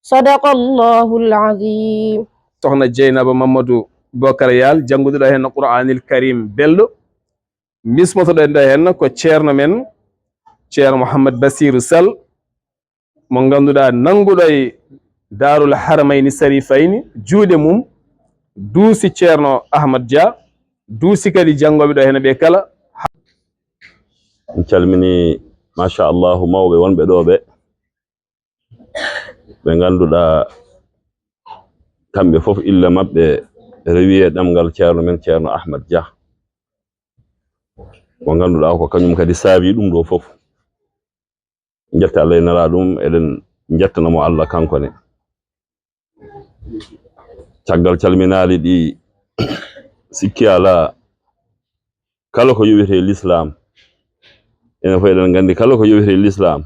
صدق الله العظيم. Sohna Jeynaba Mamadou Bokar Yaal, jannguɗo ɗo heen Qur'aanil Karim belɗo. Bismotoɗen ɗo heen ko ceerno men, Ceerno Mouhammad Basiru Sall, mo ngannduɗaa nannguɗo e Daarul Haramayni Sarifayni, juuɗe mum duusi Ceerno Ahmad Dia, duusi kadi janngooɓe ɗo heen ɓe kala. En calmini, machallahu, mawɓe wonɓe ɗo ɓe, ɓe ngannduɗaa kamɓe fof ille maɓɓe rewi e ɗemngal ceerno men, Ceerno Ahmad Dia, mo ngannduɗaa ko kañum kadi saabi ɗum ɗo fof. Njetta Allah e Nelaaɗo mum, eɗen njettana mo Allah kanko ne. Caggal calminaali ɗi, sikki alaa, kala ko yowiti e lislaam, enen fof eɗen nganndi kala ko yowiti e lislaam,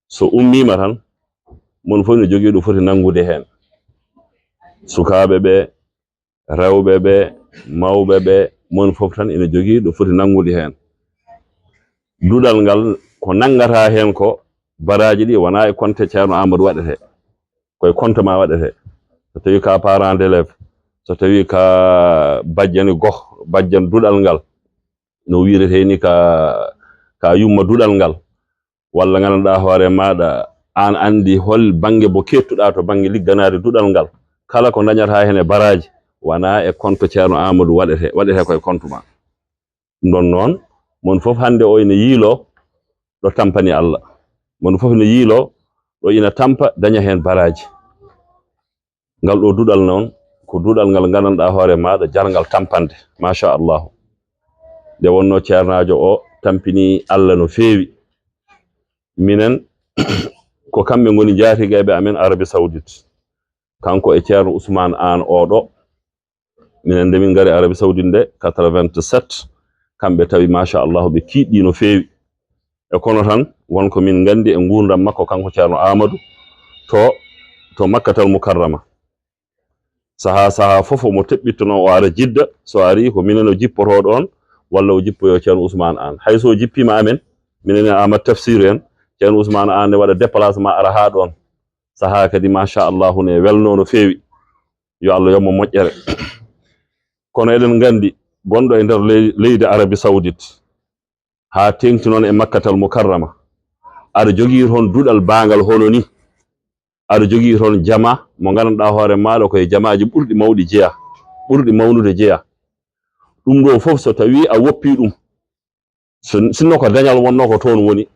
so ummiima tan, mon fof ne jogii ɗo foti nanngude heen. Sukaaɓe ɓe, rewɓe ɓe, mawɓe ɓe, mon fof tan ene jogii ɗo foti nanngude heen. Duɗal ngal, ko nanngata heen ko, baraaji ɗi wonaa e compte Ceerno Amadou waɗetee, ko e compte ma waɗetee. So tawii ka parent d'élève, so tawii ka bajjani goh, bajjan duɗal ngal, no wiiretee ni ka, ka yumma duɗal ngal, walla nganndanɗaa hoore maaɗa, aan anndi hol bannge mo keettuɗaa to bannge ligganaade duɗal ngal. Kala ko ndañataa heen e baraaji, wonaa e compte Ceerno Amadou waɗetee, waɗetee ko e compte ma. Ɗum ɗoon noon, mon fof hannde o ina yiiloo ɗo tampani Allah. Mon fof ina yiiloo ɗo ina tampa, daña heen baraaji. Ngal ɗo duɗal noon, ko duɗal ngal nganndanɗaa hoore maaɗa, jarngal tampande, machallahu. Nde wonnoo ceernaajo o tampini Allah no feewi. Minen, ko kamɓe ngoni njaatigeeɓe amen Arabie Saoudite. Kanko e Ceerno Ousmane Aan oɗo. Minen nde min ngari Arabie Saoudite nde, quatre-vingt-sept, kamɓe tawi, machallahu, ɓe kiiɗɗi no feewi. E kono tan, won ko min nganndi e nguurndam makko, kanko Ceerno Amadou, to, to Makkatal Mukarrama. Sahaa, sahaa fof omo teɓɓittono, o ara Jidda, so ari ko minen o jippotoo ɗoon, walla o jippoyoo Ceerno Ousmane Aan. Hay so o jippiima amen, minen e Amadou Tafsir en, Ceerno Ousmane Aan ne waɗa déplacement ara haa ɗoon. Sahaa kadi, machallahu, ne welnoo no feewi. Yo Allah yoɓ mo moƴƴere. Kono eɗen nganndi, gonɗo e nder ley-, leydi Arabie Saoudite, haa teeŋti noon e Makkatal Mukarrama, aɗa jogii toon duɗal baangal hono ni, aɗa jogii toon jama mo nganndanɗaa hoore maaɗa ko e jamaaji ɓurɗi mawɗi jeyaa, ɓurɗi mawnude jeyaa. Ɗum ɗo fof, so tawii a woppii ɗum, so, sinno ko dañal wonnoo ko toon woni,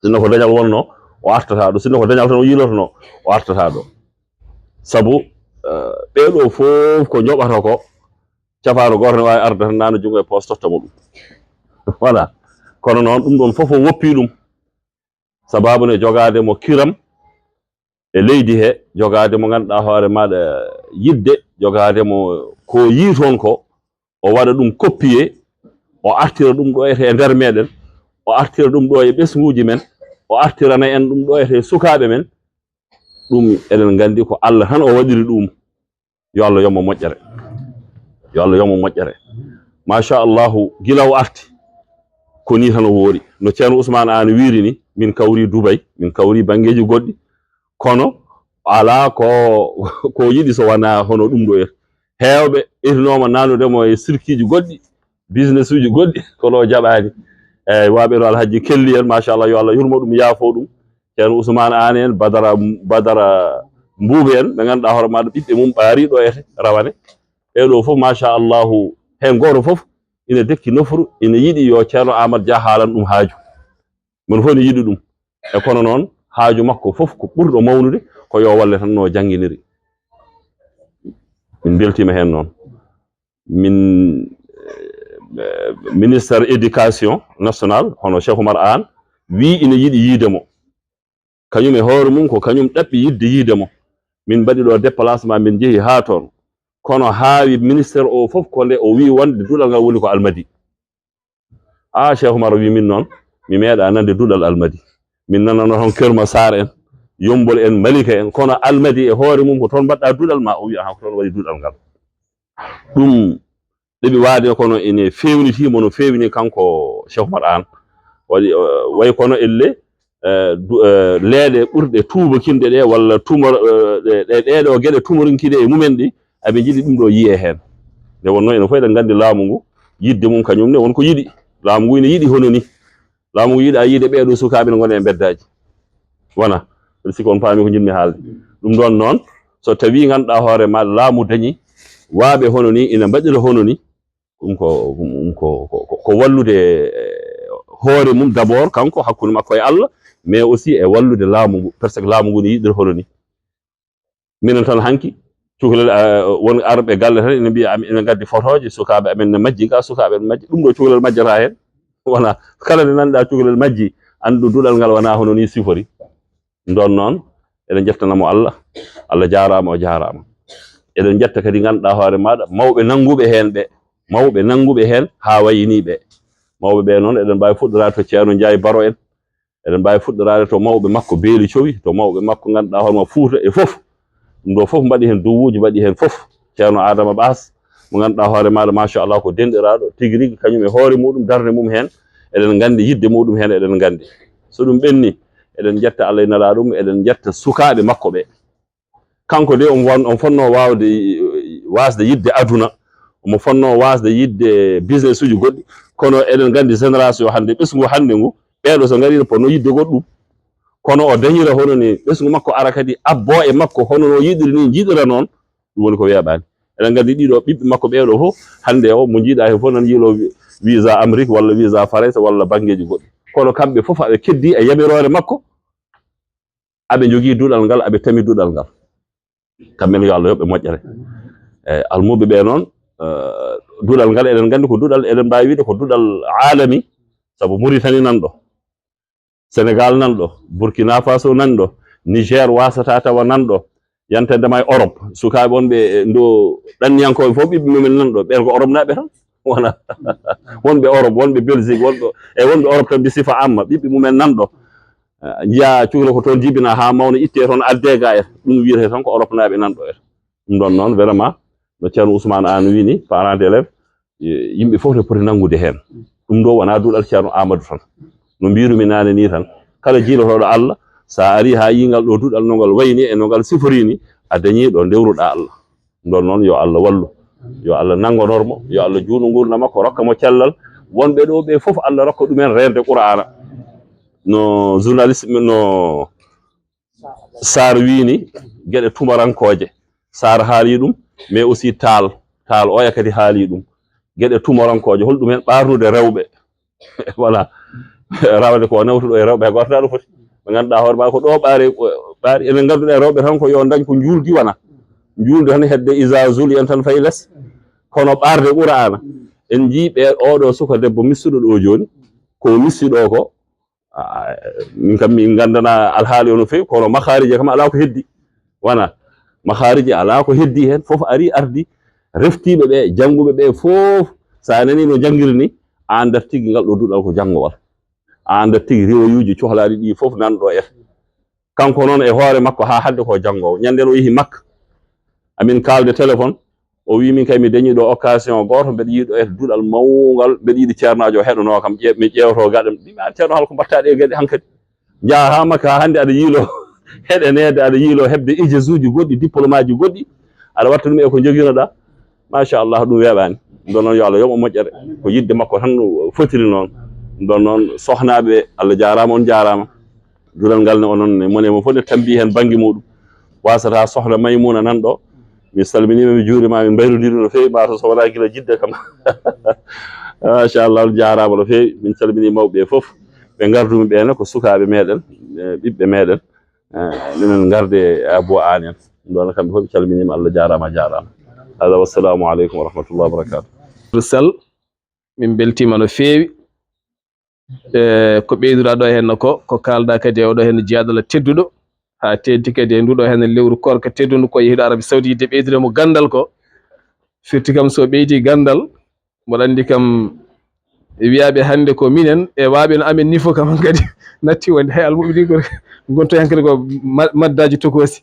sinno ko dañal wonnoo, o artataa ɗo, sinno ko dañal tan o yiilotonoo, o artataa ɗo. Sabu, eh, ɓee ɗo fof ko njoɓata ko, cafaro gooto ne waawi arde tan, naana junngo e poos, totta mo ɗum. Voilà. Kono noon, ɗum ɗoon fof o woppii ɗum. Sababu ne jogaade mo kiram e leydi he, jogaade mo ngannduɗaa hoore maaɗa yiɗde, jogaade mo ko yii toon ko, o waɗa ɗum copier, o artira ɗum ɗo ete e nder meɗen, o artira ɗum ɗo e ɓesnguuji men, o artirana en ɗum ɗo ete e sukaaɓe men. Ɗum eɗen nganndi ko Allah tan o waɗiri ɗum. Yo Allah yoɓ mo moƴƴere. Yo Allah yoɓ mo moƴƴere. Machallahu, gila o arti, ko nii tan o woori. No Ceerno Ousmane Aan wiiri ni, min kawri Dubai, min kawri banngeeji goɗɗi. Kono alaa ko, ko yiɗi so wonaa hono ɗum ɗo. Heewɓe etinooma naanude mo e sirkiiji goɗɗi, business uji goɗɗi, kono o jaɓaani. Eeyi, waaɓe no Alhaji Kelli en, machallah, yo Allah yurmo ɗum, yaafo ɗum. Ceerno Ousmane Aan en, Badara, Badara Mbuuɓe en, ɓe ngannduɗaa hoore maaɗa ɓiɓɓe mum ɓaari ɗo ete rawane. Ɓee ɗo fof, machallahu, heen gooto fof ina dekki nofru, ina yiɗi yo Ceerno Aamadu Jah haalan ɗum haaju. Mon fof ina yiɗi ɗum. E kono noon, haaju makko fof ko ɓurɗo mawnude ko yo walle tan no jannginiri. Min mbeltiima heen noon. Min, eh, ministre éducation nationale, hono Cheikh Oumar Anne, wii ina yiɗi yiide mo. Kañum e hoore mum, ko kañum ɗaɓɓi yiɗde yiide mo. Min mbaɗi ɗo déplacement, min njehi haa toon. Kono haawi ministère o fof ko nde o wii wonde duɗal ngal woni ko Almadi. Ah, Cheikh Oumar wii min noon, mi meeɗa nande duɗal Almadi. Min nanano toon Keur Massar en, Yombol en, Malika en, kono Almadi e hoore mum ko toon mbaɗɗa duɗal ma, o wii, aha, ko toon waɗi duɗal ngal. Ɗum ɗeɓi waade kono ene feewnitiimo no feewni kanko Cheikh Oumar Anne. Waɗi, eh, wayi kono elle, eh, du-, eh, leeɗe ɓurɗe tuubakinde ɗe walla tumor-, eh, ɗe, ɗe, ɗeɗo geɗe tumorinkiiɗe e mumen ɗi, aɓe njiɗi ɗum ɗo yiyee heen. Nde wonnoo enen fof eɗen nganndi laamu ngu, yiɗde mum kañum ne won ko yiɗi. Laamu ngu ene yiɗi hono ni. Laamu ngu yiɗa yiide ɓee ɗo sukaaɓe ne ngona e mbeddaaji. Wona, mbeɗa sikki on paami ko njiɗmi haalde. Ɗum ɗoon noon, so tawii ngannduɗaa hoore ma laamu dañi waaɓe hono ni, ina mbaɗira hono ni, ɗum ko, ɗum ko, ko, ko, ko wallude, eh, hoore mum d'abord, kanko hakkunde makko e Allah, mais aussi e wallude laamu ngu, parce que laamu ngu ne yiɗira hono ni. Minen tan hanki, cukalel, eh, won arɓe galle tan ina mbiya, am-, ina ngaddi fotooje sukaaɓe amen ne majji, ga sukaaɓe amen majji. Ɗum ɗo cukalel majjata heen. Wona kala nde nanɗa cukalel majji, anndu duɗal ngal wona hono ni sifori. Ɗum ɗoon noon, eɗen njettana mo Allah. Allah jaaraama, o jaaraama. Eɗen njetta kadi ngannduɗaa hoore maaɗa, mawɓe nannguɓe heen ɓe, mawɓe nannguɓe heen haa wayini ɓe. Mawɓe ɓe noon, eɗen mbaawi fuɗɗoraade to Ceerno Njaay Baro en. Eɗen mbaawi fuɗɗoraade to mawɓe makko Beeli Cowi, to mawɓe makko ngannduɗaa hoore ma Fuuta e fof. Ɗum ɗo fof mbaɗi heen duwuuji, mbaɗi heen fof. Ceerno Adama Ɓaas, mo ngannduɗaa hoore maaɗa, machallah, ko denɗiraaɗo tigi rigi, kañum e hoore muɗum, darnde mum heen, eɗen nganndi yiɗde muɗum heen, eɗen nganndi. So ɗum ɓenni, eɗen njetta Allah e Nelaaɗo mum, eɗen njetta sukaaɓe makko ɓe. Kanko de, omo won-, omo fotnoo waawde, waasde yiɗde aduna, omo fotnoo waasde yiɗde business uji goɗɗi, kono eɗen nganndi génération hannde, ɓesngu hannde ngu, ɓeeɗo so ngari, no potnoo yiɗde goɗɗum. Kono o dañira hono ni ɓesngu makko ara kadi abboo e makko, hono no yiɗiri ni, njiɗira noon, ɗum woni ko weeɓaani. Eɗen nganndi ɗiɗo ɓiɓɓe makko ɓeeɗo fof, hannde o mo njiiɗa heen fof nan yiilo wi-, visa Amérique walla visa Farayse walla banngeeji goɗɗi. Kono kamɓe fof aɓe keddii e yamiroore makko, aɓe njogii duɗal ngal, aɓe tami duɗal ngal. Kamɓe ne yo Allah yoɓ ɓe moƴƴere. E almuɓe ɓe noon, eh, duɗal ngal eɗen nganndi ko duɗal, eɗen mbaawi wiide ko duɗal aalami, sabu Muritani nan ɗo. Senegal nan ɗo, Burkina Faso nan ɗo, Niger wasata tawa nan ɗo, yantande ma e Europe, sukaaɓe wonɓe e ndo ɗanniyankooɓe fof, ɓiɓɓe mumen nan ɗo, ɓen ko Europe naaɓe tan. Wona wonɓe Europe, wonɓe Belgique, wonɓe, e wonɓe Europe tan bi sifa amma, ɓiɓɓe mumen nan ɗo. Eh, njiya cukla ko toon jibina haa mawna, itte toon adde ga e ɗum wiyete tan ko Europe naaɓe nan ɗo e. Ɗum ɗon noon, vraiment, no Ceerno Ousmane Anne wii ni, parents d'élèves, e, yimɓe fof ne poti nanngude heen. Ɗum ɗo wonaa duɗal Ceerno Amadou tan. No mbiirumi naane nii tan, kala jiilotooɗo Allah, so a arii haa yii ngal ɗo duɗal no ngal wayni e no ngal siforii ni, a dañii ɗo ndewruɗaa Allah. Nden noon, yo Allah wallu, yo Allah nanngonor mo, yo Allah juutnu nguurndam makko, rokka mo cellal. Wonɓe ɗo ɓe fof, Allah rokka ɗumen reende Qur'aana. No journaliste, no Saar wiyi ni, geɗe tumarankooje. Saar haali ɗum, mais aussi Taal, Taal oya kadi haali ɗum. Geɗe tumarankooje, hol ɗumen ɓaarnude rewɓe? Voilà. Rawde ko nawtuɗo e rewɓe, hay gooto ɗo foti. Ɓe ngannduɗaa hoore maa ko ɗo ɓaari, ɓaari. Enen ngannduɗaa rewɓe tan ko yo dañ ko njuuldi wona. Njuuldi tan hedde iza zuli en tan fayi les. Kono ɓaarde Qur'aana. En njii ɓe, oɗo suka debbo missuɗo ɗo jooni, ko missi ɗo ko, a, min kam min nganndana alhaali o no feewi, kono makhaarije kam alaa ko heddi. Wona makhaarije alaa ko heddi heen, fof ari ardi, reftiiɓe ɓe, jannguɓe ɓe fof, so a nanii no njanngiri ni, a anndat tigi ngal ɗo duɗal ko janngowal. A anndat tigi riwoyuuji cohlaaɗi ɗi fof nan ɗo en. Kanko noon e hoore makko haa hannde ko janngoowo. Ñande o yehi Makka, amin kaalde téléphone, o wii min kay mi dañi ɗo occasion gooto, mbeɗa yiɗi ɗo e duɗal mawngal, mbeɗa yiɗi ceernaajo o heɗonoo kam, ƴe-, mi ƴeewto gaɗam. Mbiimi, "Aan ceerno, hol ko mbaɗtaa ɗe geɗe hankadi? Njaha haa Makka haa hannde aɗa yiilo heɗaneede, aɗa yiilo heɓde ijazuuji goɗɗi, diplôme aji goɗɗi, aɗa watta ɗum e ko njogiinoɗaa." Machallah, ɗum weeɓaani. Nden noon, yo Allah yoɓ mo moƴƴere. Ko yiɗde makko tan fotiri noon. Nden noon, sohnaaɓe, Allah jaaraama, on jaaraama. Duɗal ngal ne, onon ne, mone mo fof ne tambi heen bannge muɗum. Wasata sohna Maymuna nan ɗo. Mi salminiima, mi juuriima, min mbayrondiri no feewi, mataw so wonaa gila Jidda kam. Machallah, on jaaraama no feewi. Min calminii mawɓe ɓe fof. Ɓe ngardumi ɓe ne ko sukaaɓe meɗen, e ɓiɓɓe meɗen. Eh, minen ngarde e Abou Anne en. Ɗon kamɓe fof ɓe calminiima, Allah jaaraama, a jaaraama. Hada, wassalamu aleykum wa rahmatullahi wa barakatuh. Sall, min mbeltiima no feewi. E ko ɓeyduɗaa ɗo heen ko, ko kaalɗaa kadi e oɗo heen jiyaaɗo Allah tedduɗo, haa teeŋti kadi e nduɗo heen lewru koorka teddundu ko yehiɗo Arabie Saoudite, ɓeydude mo ganndal ko. Firti kam so ɓeydi ganndal, mboɗo anndi kam, wiyaaɓe hannde ko minen e waaɓe no amen ni fof kam kadi natti wonde hay almuɓe ɗi ko gonto heen kadi ko ma-, maddaaji tokoosi.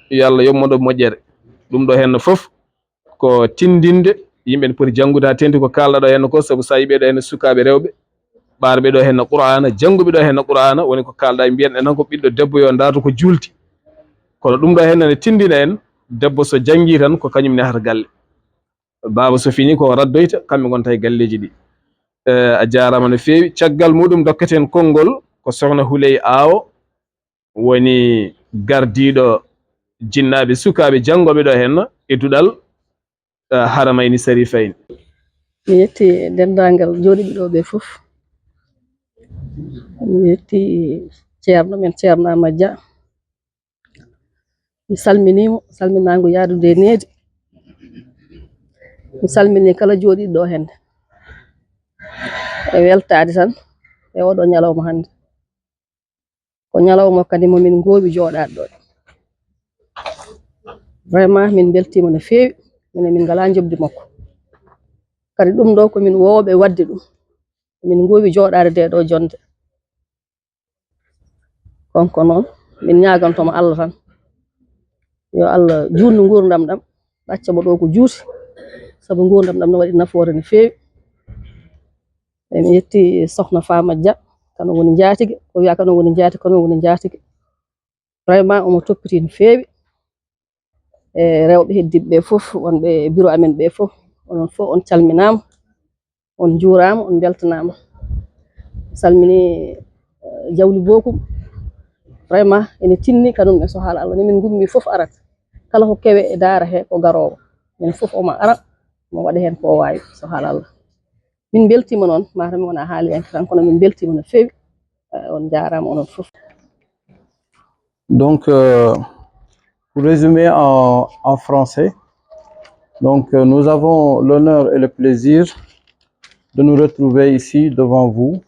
Yo Allah yoɓ mo ɗo moƴƴere. Ɗum ɗo heen fof ko tinndinde yimɓe ne poti janngude haa teeŋti ko kaalɗaa ɗo heen ko, sabu so a yii ɓee ɗo heen sukaaɓe rewɓe, ɓaarɓe ɗo heen Qur'aana, jannguɓe ɗo heen Qur'aana, woni ko kaalɗaa, mbiyan en tan ko ɓiɗɗo debbo yo ndaartu ko juulti. Kono ɗum ɗo heen ne tinndina en, debbo so janngii tan ko kañum nehata galle. Baaba so fini ko raddoyta, kamɓe ngonta e galleeji ɗi. Eh, a jaaraama no feewi. Caggal muɗum dokketen konngol ko Sokhna Houleye Awo, woni gardiiɗo jinnaaɓe sukaaɓe janngooɓe ɗo heen e duɗal, eh, Haramayni Sarifayni. Mi yetti denndaangal jooɗiiɓe ɗo ɓe fof. Mi yetti ceerno men, Ceerno Amadou Dia. Mi salminii mo, salminaango yaadude e needi. Mi salminii kala jooɗiiɗo ɗo hannde e weltaade tan e oɗo ñalawma hannde. Ko ñalawma kadi mo min ngoowi jooɗaade ɗo. Vraiment, min mbeltiima no feewi, minen min ngalaa njoɓdi makko. Kadi ɗum ɗo ko min woowɓe waɗde ɗum. Min ngoowi jooɗaade nde ɗo jonnde. Kanko noon, min ñaaganto mo Allah tan. Yo Allah juutnu nguurndam ɗam, ɗacca mo ɗo ko juuti, sabu nguurndam ɗam no waɗi nafoore no feewi. E mi yetti Sokhna Fama Dia, kano woni njaatige, ko wiya kano woni njaatige, kano woni njaatige. Vraiment, omo toppiti no feewi. E rewɓe heddiiɓe ɓe fof, wonɓe e bureau amen ɓe fof, onon fof on calminaama, on njuuraama, on mbeltanaama. Salmini, eh, Jawli Bokum. Vraiment, ene tinni kanum ne, so haala Allah, ni min ngummi fof arat. Kala ko kewe e daara he ko garoowo. Minen fof omo ara, mo waɗa heen ko o waawi, so haala Allah. Min mbeltiima noon, mataw mi wona haaliyanke tan, kono min mbeltiima no feewi. Eh, on njaaraama onon fof. Donc, euh, pour résumer en, en français, donc, euh, nous avons l'honneur et le plaisir de nous retrouver ici devant vous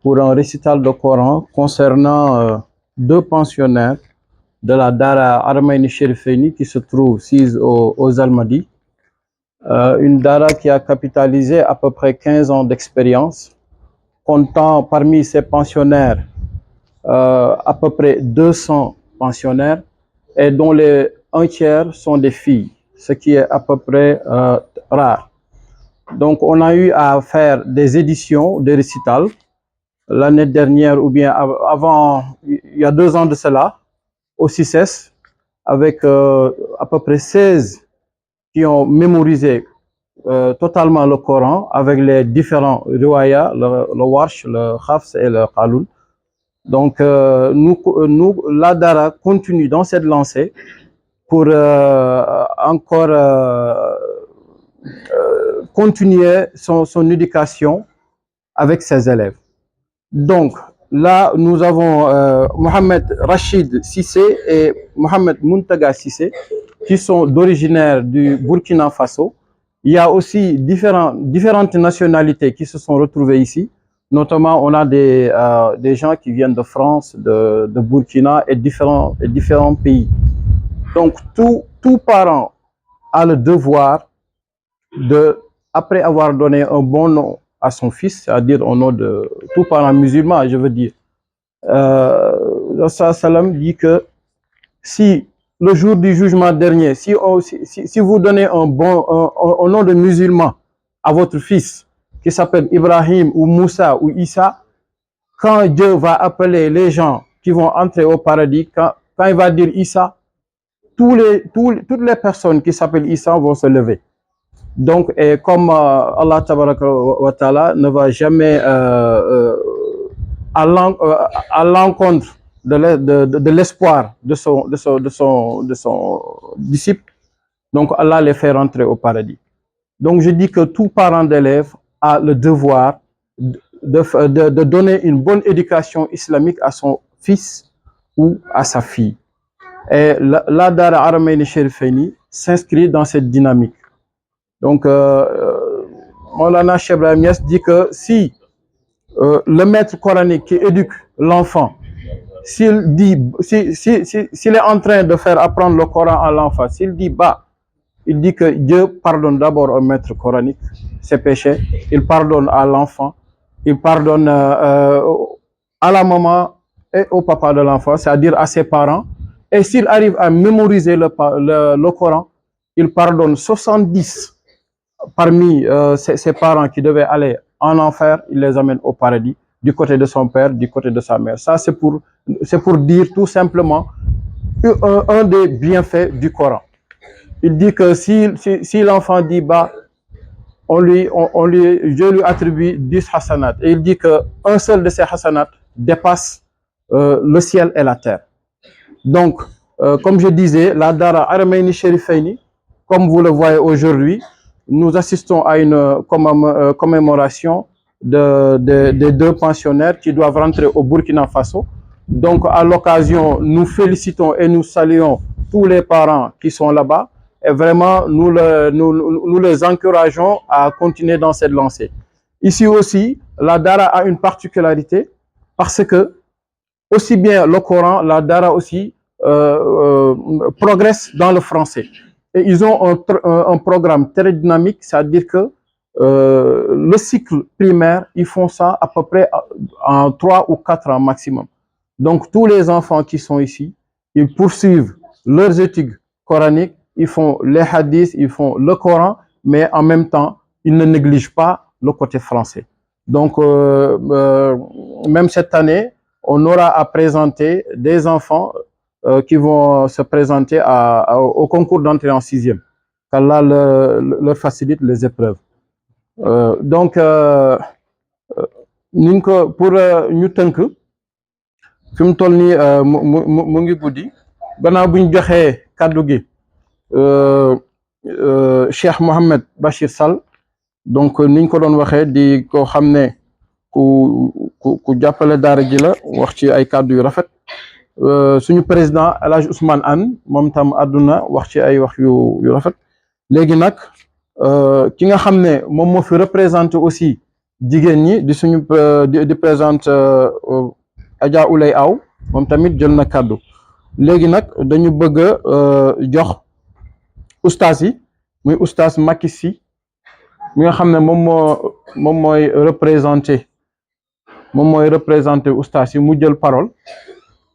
pour un récital de Coran concernant, euh, deux pensionnaires de la Dara Armayni Sherifeini qui se trouve sise au, aux Almadies. Euh, une Dara qui a capitalisé à peu près quinze ans d'expérience, comptant parmi ses pensionnaires, euh, à peu près deux cents pensionnaires et dont les un tiers sont des filles, ce qui est à peu près, euh, rare. Donc, on a eu à faire des éditions de récital l'année dernière ou bien av-, avant, il y a deux ans de cela, au CICES, avec, euh, à peu près seize qui ont mémorisé euh, totalement le Coran avec les différents riwaya, le, le Warsh, le Hafs et le Qalun. Donc, euh, nous, nous, la Dara continue dans cette lancée pour euh, encore euh, euh, continuer son, son éducation avec ses élèves. Donc, là, nous avons euh, Mohamed Rachid Sissé et Mohamed Muntaga Sissé, qui sont originaires du Burkina Faso. Il y a aussi différents, différentes nationalités qui se sont retrouvées ici. Notamment, on a des, euh, des gens qui viennent de France, de, de Burkina et différents, et différents pays. Donc, tout, tout parent a le devoir de, après avoir donné un bon nom à son fils, c'est-à-dire au nom de tout parent musulman, je veux dire, euh, le Rasul sallam dit que si le jour du jugement dernier, si, on- si, si- si vous donnez un bon, un, un- un nom de musulman à votre fils qui s'appelle Ibrahim ou Moussa ou Issa, quand Dieu va appeler les gens qui vont entrer au paradis, quand, quand il va dire Issa, tous les, tous- toutes les personnes qui s'appellent Issa vont se lever. Donc, et comme euh, Allah tabaraka wa wa ta'ala ne va jamais euh, euh, à l'en- euh, à l'encontre de l'e- de- de- de l'espoir de son, de, son, de, son, de son disciple, donc Allah les fait rentrer au paradis. Donc, je dis que tout parent d'élève a le devoir de, de, de donner une bonne éducation islamique à son fils ou à sa fille. Et la, la Dara Haramaini Sherifeini s'inscrit dans cette dynamique. Donc, euh, euh, Maulana Cheikh Ibrahim Niass dit que si euh, le maître coranique qui éduque l'enfant, s'il dit, si, si, si- s'il est en train de faire apprendre le Coran à l'enfant, s'il dit bah, il dit que Dieu pardonne d'abord au maître coranique ses péchés, il pardonne à l'enfant, il pardonne euh, euh, à la maman et au papa de l'enfant, c'est-à-dire à ses parents. Et s'il arrive à mémoriser le, pa- le, le Coran, il pardonne soixante-dix parmi euh, ses, ses parents qui devaient aller en enfer, il les amène au paradis, du côté de son père, du côté de sa mère. Ça, c'est pour, c'est pour dire tout simplement un, un des bienfaits du Coran. Il dit que si, si, si l'enfant dit bah, on lui, on, on lui, Dieu lui attribue dix hasanat. Et il dit qu'un seul de ces hasanat dépasse euh, le ciel et la terre. Donc, euh, comme je disais, la Dara Haramaini Sherifeini, comme vous le voyez aujourd'hui, nous assistons à une euh, commém- euh, commémoration de, de- des deux pensionnaires qui doivent rentrer au Burkina Faso. Donc, à l'occasion, nous félicitons et nous saluons tous les parents qui sont là-bas. Et vraiment, nous, le- nous, nous nous les encourageons à continuer dans cette lancée. Ici aussi, la Dara a une particularité parce que aussi bien le Coran, la Dara aussi euh, euh, progresse dans le français. Et ils ont un, tr- un- un programme très dynamique, c'est-à-dire que euh, le cycle primaire, ils font ça à peu près en trois ou quatre ans maximum. Donc tous les enfants qui sont ici, ils poursuivent leurs études coraniques, ils font les hadiths, ils font le Coran, mais en même temps, ils ne négligent pas le côté français. Donc, euh, euh, même cette année, on aura à présenter des enfants euh, qui vont se présenter à- à- au concours d'entrée en sixième. Qu'Allah le- le- leur facilite les épreuves. Euh, donc, euh, euh, ni ñu ko pour euh, ñu tënk fi mu toll nii euh, mu mu mu- mu ngi guddi gannaaw bu ñu joxee kàddu gi euh, euh, Cheikh Mohamed Bachir Sall. Donc niñ ko doon waxee di ko xam ne ku ku ku jàppale daara ji la wax ci ay kàddu yu rafet. Euh, suñu président El Hadj Ousmane Anne moom tam àdduna wax ci ay wax yu yu rafet. Léegi nag euh, ki nga xam ne moom moo fi représenté aussi jigéen ñi di suñu euh, di di présente euh, Adja Oulay Aw moom tamit jël na kàddu. Léegi nag dañu bëgg a euh, jox oustaz yi, muy oustaz Macky Sy mi nga xam ne moom moo moom mooy représenté moom mooy représenté oustaz yi mu jël parole.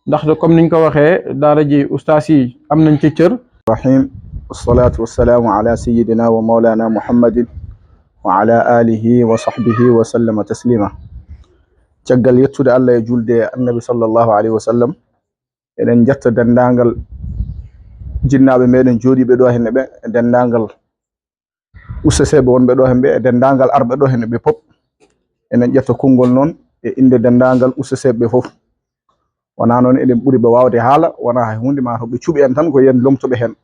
Ndaxte comme niñ ko waxee daara ji oustaz yi am nañ ci cër. الرحيم. والصلاة والسلام على سيدنا ومولانا محمد وعلى آله وصحبه وسلم تسليما. Caggal yettude Allah e julde e Annabi sallallahu alayhi wa sallam, eɗen njetta denndaangal jinnaaɓe meɗen jooɗiiɓe ɗo henne ɓe, e denndaangal Usteseeɓe wonɓe ɗo hemɓe e denndaangal arɓe ɗo hene ɓe pop. Enen ƴetta konngol noon e innde denndaangal usteseeɓe ɓe fof. Wonaa noon eɗen ɓuri ɓe waawde haala, wonaa hay huunde, maa to ɓe cuɓi en tan ko yen lomtoɓe heen.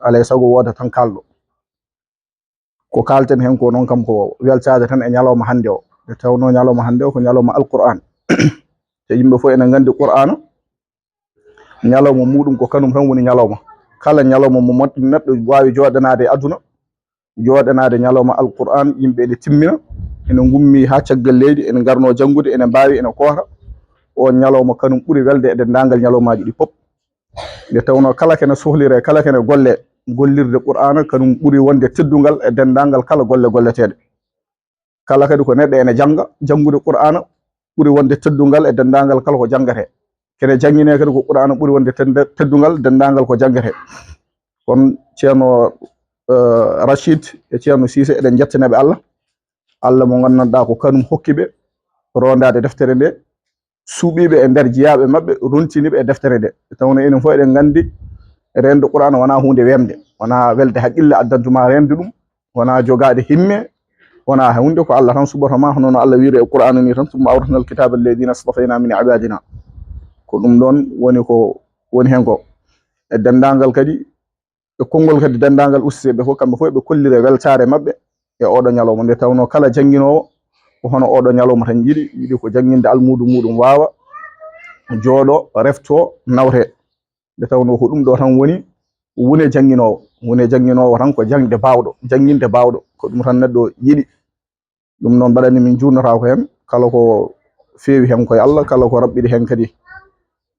Alaa e sago wooda tan kaalɗo. Ko kaalten heen ko noon kam ko weltaade tan e ñalawma hannde o. Nde tawnoo ñalawma hannde o ko ñalawma Alqur'aan. Te yimɓe fof ene nganndi Qur'aana, ñalawma muuɗum ko kanum tan woni ñalawma. Kala ñalawma mo moƴ-, neɗɗo waawi jooɗanaade e aduna, jooɗanaade ñalawma Alqur'aan, yimɓe ene timmina, ene ngummi haa caggal leydi, ene ngarnoo janngude, ene mbaawi, ene koota. Oon ñalawma kanum ɓuri welde e denndaangal ñalawmaaji ɗi pop. Nde tawnoo kala kene sohliree, kala kene golle, gollirde Qur'aana kanum ɓuri wonde teddungal e denndaangal kala golle golleteeɗe. Kala kadi ko neɗɗo ene jannga, janngude Qur'aana ɓuri wonde teddungal e denndaangal kala ko janngetee. Kene jannginee kadi ko Qur'aana ɓuri wonde tedda-, teddungal denndaangal ko janngetee. Kono Ceerno, eh, Rachid e Ceerno Siise, eɗen njettana ɓe Allah. Allah mo nganndanɗaa ko kanum hokki ɓe rondaade deftere nde, suɓiiɓe e nder jiyaaɓe maɓɓe, rontiniiɓe e deftere nde. Tawnoo enen fof eɗen nganndi, reende Qur'aana wonaa huunde weemde, wonaa welde haqqille addanta ma reende ɗum, wonaa jogaade himme, wonaa huunde, ko Allah tan suɓoto ma, hono no Allah wiiri e Qur'aana ni tan, "Summa awrasna al-kitaaba alladhiina istafayna min ibaadina." Ko ɗum ɗoon woni ko woni heen ko. E denndaangal kadi, e konngol kadi denndaangal usteseeɓe fof, kamɓe fof ɓe kollire weltaare maɓɓe e oɗo ñalawma, nde tawnoo kala jannginoowo ko hono oɗo ñalawma tan yiɗi, yiɗi ko jannginde almuudo muuɗum waawa, jooɗo, refto, nawte. Nde tawnoo ko ɗum ɗo tan woni wune jannginoowo. Wune jannginoowo tan ko jaŋde baawɗo, jannginde baawɗo. Ko ɗum tan neɗɗo yiɗi. Ɗum noon mbaɗani min juulnotaako heen. Kala ko feewi heen koye Allah, kala ko raɓɓiɗi heen kadi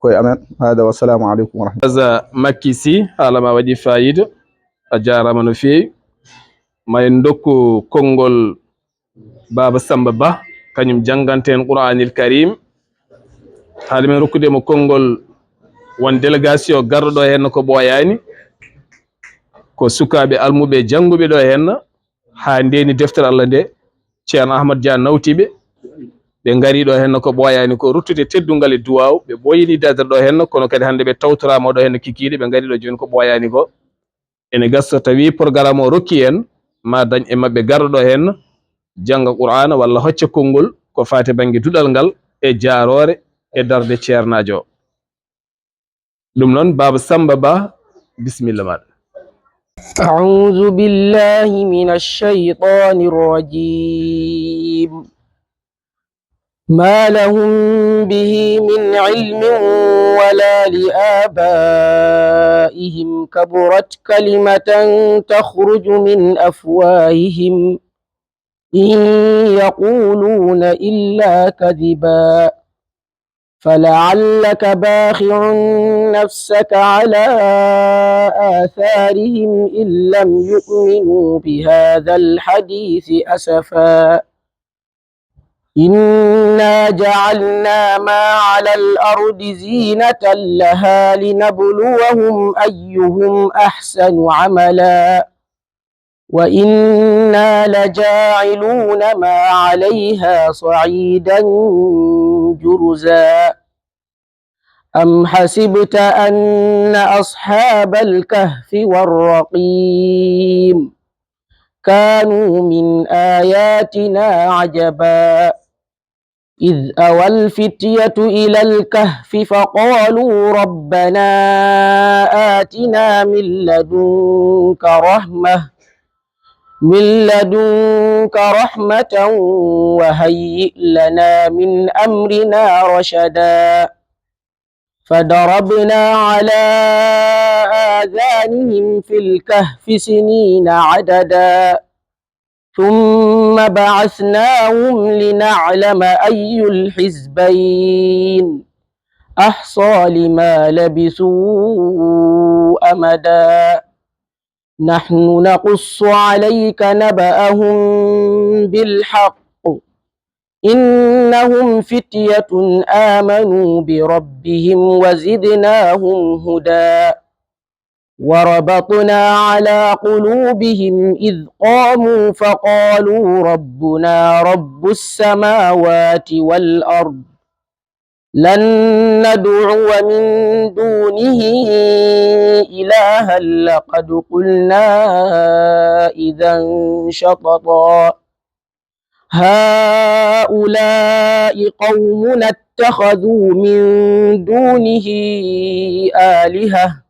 koye amen. Hada, wassalaamu aleykum wa rahmatullah. Aza Makki Si, haala ma waɗi faayiida. A jaaraama no feewi. Ma en ndokku konngol Baaba Sammba Bah, kañum jannganta en Qur'aanil Kariim. Haade men rokkude mo konngol, won délégation garɗo ɗo heen ko ɓooyaani. Ko sukaaɓe almuɓe jannguɓe ɗo heen, haa ndeeni deftere Allah nde, Ceerno Ahmad Dia nawti ɓe. Ɓe ngari ɗo heen ko ɓooyaani ko ruttude teddungal e duwaaw. Ɓe ɓooyini dadere ɗo heen, kono kadi hannde ɓe tawtoraama ɗo heen kikiiɗe, ɓe ngari ɗo jooni ko ɓooyaani ko. Ene gasa so tawi programme o rokki en, ma dañ e maɓɓe garɗo ɗo heen, jannga Qur'aana walla hocca konngol ko faati bannge duɗal ngal e jaaroore e darde ceernaajo o. Ɗum noon, Baaba Sammba Bah, bisimilla maaɗa. أعوذ بالله من الشيطان الرجيم. ما لهم به من علم ولا لآبائهم، كبرت كلمة تخرج من أفواههم، إن يقولون إلا كذبا، فلعلك باخع نفسك على آثارهم إن لم يؤمنوا بهذا الحديث أسفا. إنا جعلنا ما على الأرض زينة لها لنبلوهم أيهم أحسن عملا وإنا لجاعلون ما عليها صعيدا جرزا. أم حسبت أن أصحاب الكهف والرقيم كانوا من آياتنا عجبا، إذ أوى الفتية إلى الكهف فقالوا ربنا آتنا من لدنك رحمة، من لدنك رحمة وهيئ لنا من أمرنا رشدا. فضربنا على آذانهم في الكهف سنين عددا، ثم بعثناهم لنعلم أي الحزبين أحصى لما لبثوا أمدا. نحن نقص عليك نبأهم بالحق، إنهم فتية آمنوا بربهم وزدناهم هدى، وربطنا على قلوبهم إذ قاموا فقالوا ربنا رب السماوات والأرض، لن ندعو من دونه إلها لقد قلنا إذا شططا. هؤلاء قومنا اتخذوا من دونه آلهة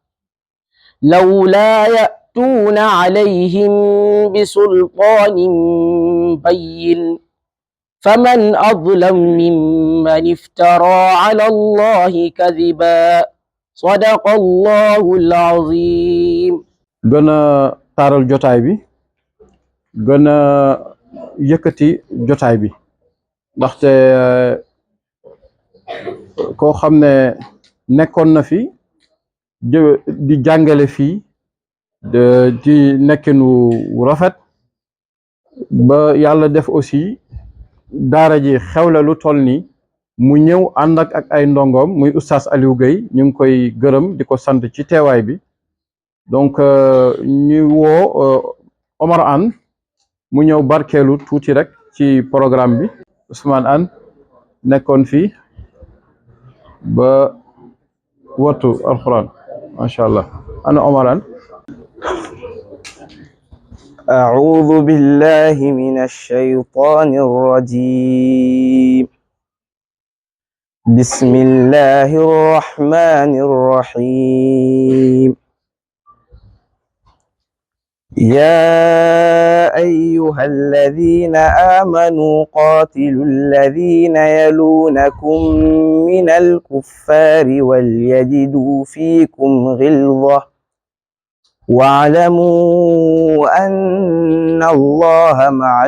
لولا يأتون عليهم بسلطان بين فمن أظلم ممن افترى على الله كذبا. صدق الله العظيم. Gën a taaral jotaay bi, gën a yëkkati jotaay bi, ndaxte koo xam ne nekkoon na fi di jàngale fii, di nekkin wu rafet, ba yàlla def aussi daara ji xewle lu toll ni mu ñëw ànd ak ak ay ndongoom, muy oustaz Aliou Guèye. Ñu ngi koy gërëm, di ko sant ci teewaay bi. Donc ñu woo Omar Anne mu ñëw barkeelu tuuti rek ci programme bi. Ousmane Anne nekkoon fii ba wattu alquran, macha allah. Ana Omar Anne. أعوذ بالله من الشيطان الرجيم. بسم الله الرحمن الرحيم. يا أيها الذين آمنوا قاتلوا الذين يلونكم من الكفار وليجدوا فيكم غلظة واعلموا أن الله مع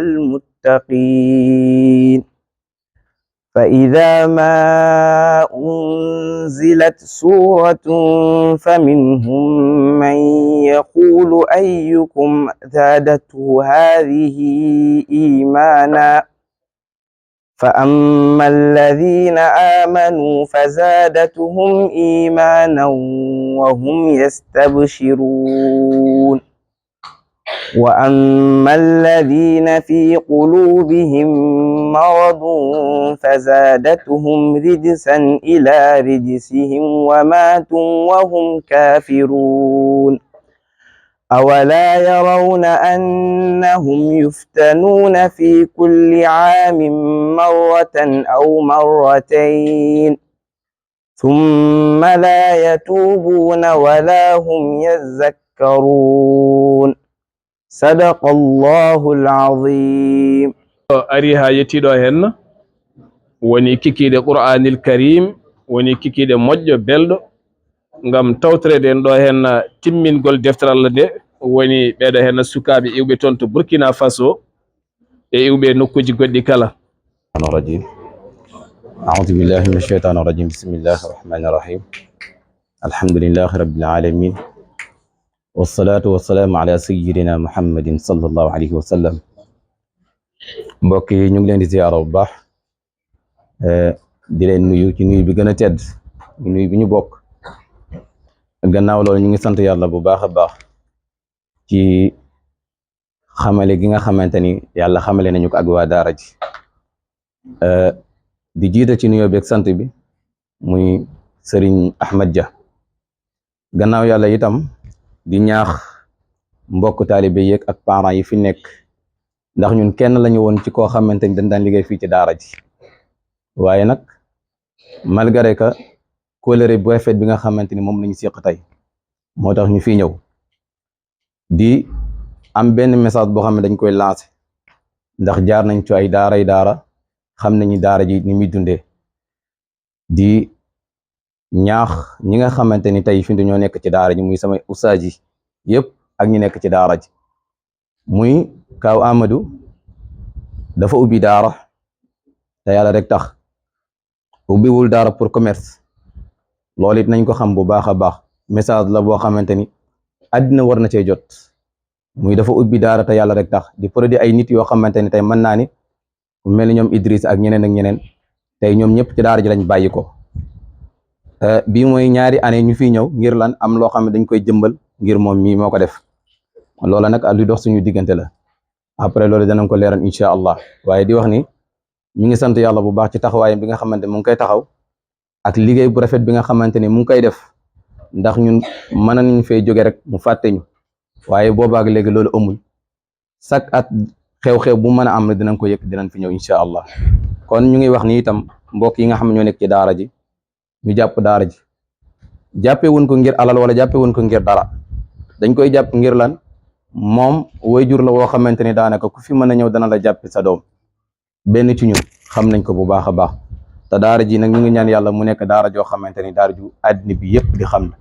المتقين. فإذا ما أنزلت سورة فمنهم من يقول أيكم زادته هذه إيمانا فأما الذين آمنوا فزادتهم إيمانا وهم يستبشرون. وأما الذين في قلوبهم مرض فزادتهم رجسا إلى رجسهم وماتوا وهم كافرون. أولا يرون أنهم يفتنون في كل عام مرة أو مرتين ثم لا يتوبون ولا هم يذكرون. صدق الله العظيم. Ari haa yettii ɗo henna, woni kikiiɗe Qur'aanil Kariim, woni kikiiɗe moƴƴo, belɗo, ngam tawtoreede en ɗo henna timmingol deftere Allah nde, woni ɓeeɗo henna sukaaɓe iwɓe toon to Burkina Faso e iwɓe nokkuuji goɗɗi kala. الرحمن الرجيم. أعوذ بالله من الشيطان الرجيم. بسم الله الرحمن الرحيم. الحمد لله رب العالمين. والصلاة والسلام على سيدنا محمد صلى الله عليه وسلم. Mbokk yi, ñu ngi leen di ziyaara bu baax, eh, di leen nuyu ci nuyu bi gën a tedd, nuyu bi ñu bokk. Gannaaw loolu, ñu ngi sant Yàlla bu baax a baax ci xamale gi nga xamante ni Yàlla xamale nañu ko ak waa daara ji. Eh, di jiite ci nuyoo bi ak sant bi muy Serigne Ahmed Dia. Gannaaw Yàlla itam, di ñaax mbokk taalibe yeeg ak parents yi fi nekk, ndax ñun kenn lañu woon ci koo xamante ni dañ daan liggéey fii ci daara ji. Waaye nag, malgré que kóllëre bu rafet bi nga xamante ni moom lañu séq tey, moo tax ñu fi ñëw, di am benn message boo xam ne dañ koy lancer, ndax jaar nañ ci ay daara, ay daara, xam nañu daara ji ni muy dundee. Di ñaax ñi nga xamante ni tey fi mu ñoo nekk ci daara ji, muy sama ustaas yi yépp ak ñi nekk ci daara ji, muy Kaaw Amadou, dafa ubbi daara te Yàlla rek tax, ubbiwul daara pour commerce. Loolu it nañ ko xam bu baax a baax, message la boo xamante ni àddina war na cee jot. Muy dafa ubbi daara te Yàlla rek tax, di produit ay nit yoo xamante ni tey mën naa ni ku mel ni ñoom Idriss ak ñeneen ak ñeneen, tey ñoom ñëpp ci daara ji lañ bàyyi ko. Eh, bii mooy ñaari année ñu fiy ñëw ngir lan, am loo xam ne dañ koy jëmbal ngir moom mii moo ko def. Loola nag lu dox suñu diggante la. Après loolu danañ ko leeral incha allah. Waaye di wax ni ñu ngi sant Yàlla bu baax ci taxawaayam bi nga xamante mu ngi koy taxaw ak liggéey bu rafet bi nga xamante ni mu ngi koy def, ndax ñun mën nañu fay jóge rek mu fàtte ñu, waaye boobaak léegi loolu amul. Chaque at xew-xew bu mën a am rek dinañ ko yëg, dinañ fi ñëw incha allah. Kon ñu ngi wax ni itam mbokk yi nga xam ne ñoo nekk ci daara ji, ñu jàpp daara ji. Jàppee wuñ ko ngir alal wala jàppee wuñ ko ngir dara, dañ koy jàpp ngir lan? Moom waajur la woo xamante ni daanaka ku fi mën a ñëw dana la jàppe sa doom. Benn ci ñun xam nañ ko bu baax a baax, te daara ji nag ñu ngi ñaan yàlla mu nekk daara joo xamante ni daara ju àddina bi yëpp di xam na,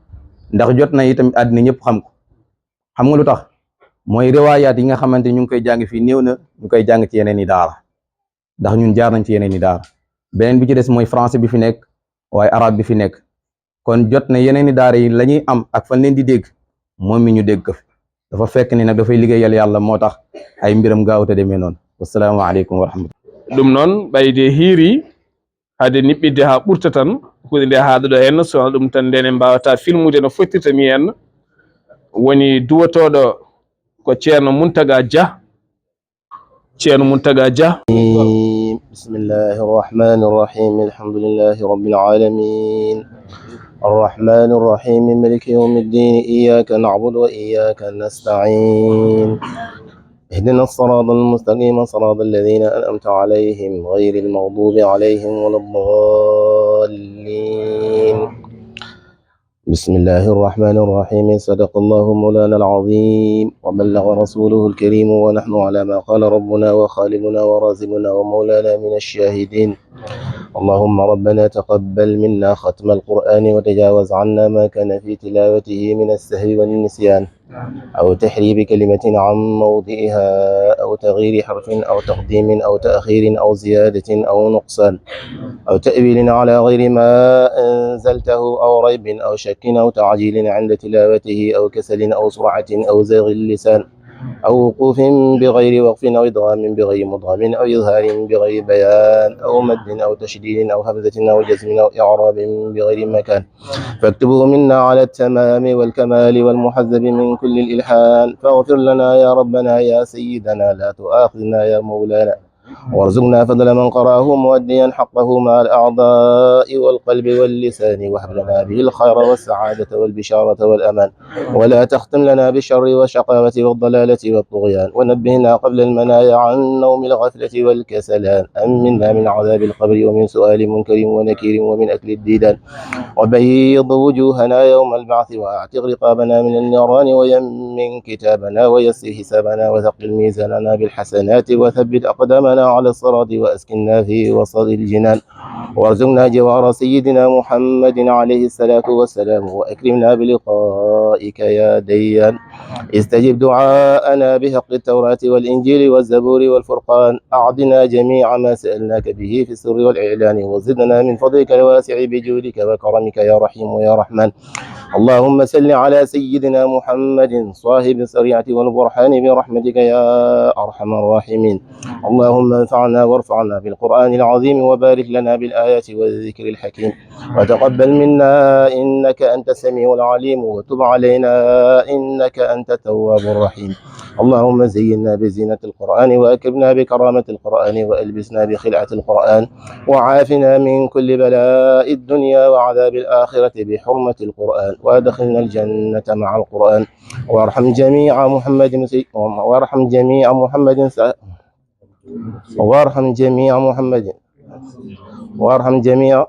ndax jot na itam àddina ñëpp xam ko. Xam nga lu tax? Mooy riwaayaat yi nga xamante ni ñu ngi koy jàng fii néew na ñu koy jàng ci yeneen i daara, ndax ñun jaar nañ ci yeneen i daara. Beneen bi ci des mooy français bi fi nekk, waaye arabe bi fi nekk. Kon jot na yeneen i daara yi la ñuy am ak fan leen di dégg, moom mi ñu dégg ko fi. Dafa fekk ni nag dafay liggéeyal yàlla, moo tax ay mbiram gaawut a demee noonu. Wassalaamu aleykum wa rahmatullah. Ɗum noon, ɓayde hiiri, hade niɓɓidde haa ɓurta tan, huunde nde haaɗuɗo heen, so wonaa ɗum tan ndeen en mbaawata filmude no fottirta ni en. Woni duwotooɗo ko Ceerno Muntaga Dia. Ceerno Muntaga Dia. بسم الله الرحمن الرحيم. الحمد لله رب العالمين. الرحمن الرحيم. ملك يوم الدين. إياك نعبد وإياك نستعين. اهدنا الصراط المستقيم. صراط الذين أنعمت عليهم غير المغضوب عليهم ولا الضالين. بسم الله الرحمن الرحيم. صدق الله مولانا العظيم وبلغ رسوله الكريم ونحن على ما قال ربنا وخالقنا ورازقنا ومولانا من الشاهدين. اللهم ربنا تقبل منا ختم القرآن وتجاوز عنا ما كان في تلاوته من السهو والنسيان أو تحريف كلمة عن موضعها أو تغيير حرف أو تقديم أو تأخير أو زيادة أو نقصان أو تأويل على غير ما أنزلته أو ريب أو شك أو تعجيل عند تلاوته أو كسل أو سرعة أو زيغ اللسان أو وقوف بغير وقف أو إدغام بغير مدغم أو إظهار بغير بيان أو مد أو تشديد أو همزة أو جزم أو إعراب بغير مكان. فاكتبه منا على التمام والكمال والمحذب من كل الإلحان. فاغفر لنا يا ربنا يا سيدنا لا تؤاخذنا يا مولانا. وارزقنا فضل من قرأه مؤديا حقه مع الأعضاء والقلب واللسان، وهب لنا به الخير والسعادة والبشارة والأمان، ولا تختم لنا بالشر والشقاوة والضلالة والطغيان، ونبهنا قبل المنايا عن نوم الغفلة والكسلان. أمنا من عذاب القبر ومن سؤال منكر ونكير ومن أكل الديدان، وبيض وجوهنا يوم البعث، وأعتق رقابنا من النيران، ويمن كتابنا، ويسر حسابنا، وثقل ميزاننا بالحسنات، وثبت أقدامنا على الصراط، وأسكننا في وسط الجنان، وارزقنا جوار سيدنا محمد عليه الصلاة والسلام، وأكرمنا بلقائك يا ديان. استجب دعاءنا بحق التوراة والإنجيل والزبور والفرقان. أعطنا جميع ما سألناك به في السر والإعلان، وزدنا من فضلك الواسع بجودك وكرمك يا رحيم يا رحمن. اللهم صل على سيدنا محمد صاحب الشريعة والبرهان برحمتك يا أرحم الراحمين. اللهم انفعنا وارفعنا بالقرآن العظيم، وبارك لنا بالآيات والذكر الحكيم، وتقبل منا إنك أنت السميع العليم، وتب علينا إنك أنت التواب الرحيم. اللهم زينا بزينة القرآن، وأكرمنا بكرامة القرآن، وألبسنا بخلعة القرآن، وعافنا من كل بلاء الدنيا وعذاب الآخرة بحرمة القرآن، وأدخلنا الجنة مع القرآن. وارحم جميع محمد سي-، وارحم جميع محمد س-، وارحم جميع محمد، وارحم جميع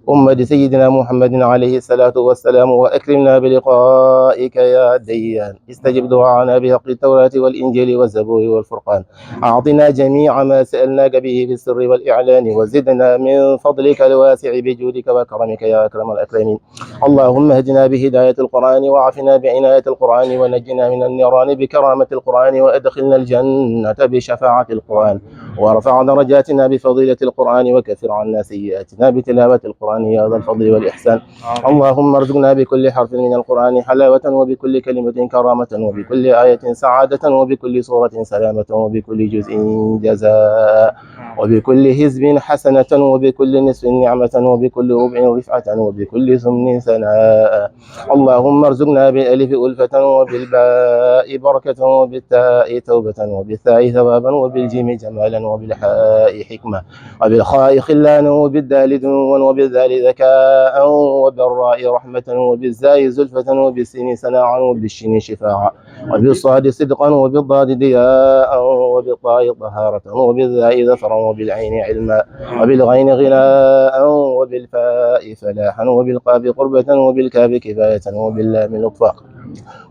أمة سيدنا محمد عليه الصلاة والسلام، وأكرمنا بلقائك يا ديان. استجب دعاءنا بحق التوراة والإنجيل والزبور والفرقان. أعطنا جميع ما سألناك به في السر والإعلان، وزدنا من فضلك الواسع بجودك وكرمك يا أكرم الأكرمين. اللهم اهدنا بهداية القرآن، وعافنا بعناية القرآن، ونجنا من النيران بكرامة القرآن، وأدخلنا الجنة بشفاعة القرآن، وارفع درجاتنا بفضيلة القرآن، وكفر عنا سيئاتنا بتلاوة القرآن يا ذا الفضل والإحسان. اللهم ارزقنا بكل حرف من القرآن حلاوة، وبكل كلمة كرامة، وبكل آية سعادة، وبكل سورة سلامة، وبكل جزء جزاء، وبكل حزب حسنة، وبكل نصف نعمة، وبكل ربع رفعة، وبكل ثمن ثناء. اللهم ارزقنا بالألف ألفة، وبالباء بركة، وبالتاء توبة، وبالثاء ثوابا، وبالجيم جمالا، وبالحاء حكمة، وبالخاء خلانا، وبالدال دنوا، وبالذال ذكاء، وبالراء رحمة، وبالزاي زلفة، وبالسين سناعا، وبالشين شفاعا، وبالصاد صدقا، وبالضاد ضياء، وبالطاء طهارة، وبالذاء ظفرا، وبالعين علما، وبالغين غناء، وبالفاء فلاحا، وبالقاف قربة، وبالكاف كفاية، وباللام لطفا،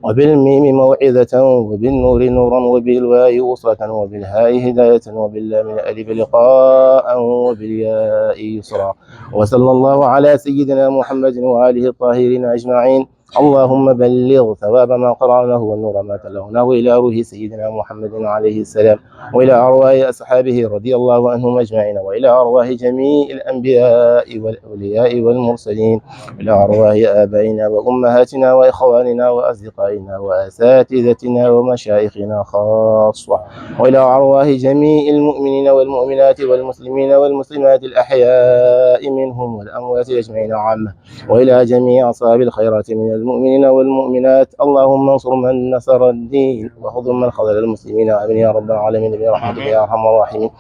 وبالميم موعظة، وبالنور نورا، وبالواو وصلة، وبالهاء هداية، وباللام الألف لقاء، وبالياء يسرا. وصلى الله على سيدنا محمد وآله الطاهرين أجمعين. اللهم بلغ ثواب ما قرأناه ونور ما تلوناه إلى روح سيدنا محمد عليه السلام، وإلى أرواح أصحابه رضي الله عنهم أجمعين، وإلى أرواح جميع الأنبياء والأولياء والمرسلين، إلى أرواح آبائنا وأمهاتنا وإخواننا وأصدقائنا وأساتذتنا ومشايخنا خاصة، وإلى أرواح جميع المؤمنين والمؤمنات والمسلمين والمسلمات الأحياء منهم والأموات أجمعين عامة، وإلى جميع أصحاب الخيرات من المؤمنين والمؤمنات. اللهم انصر من نصر الدين، واخذل من خذل المسلمين. آمين يا رب العالمين برحمتك يا أرحم الراحمين.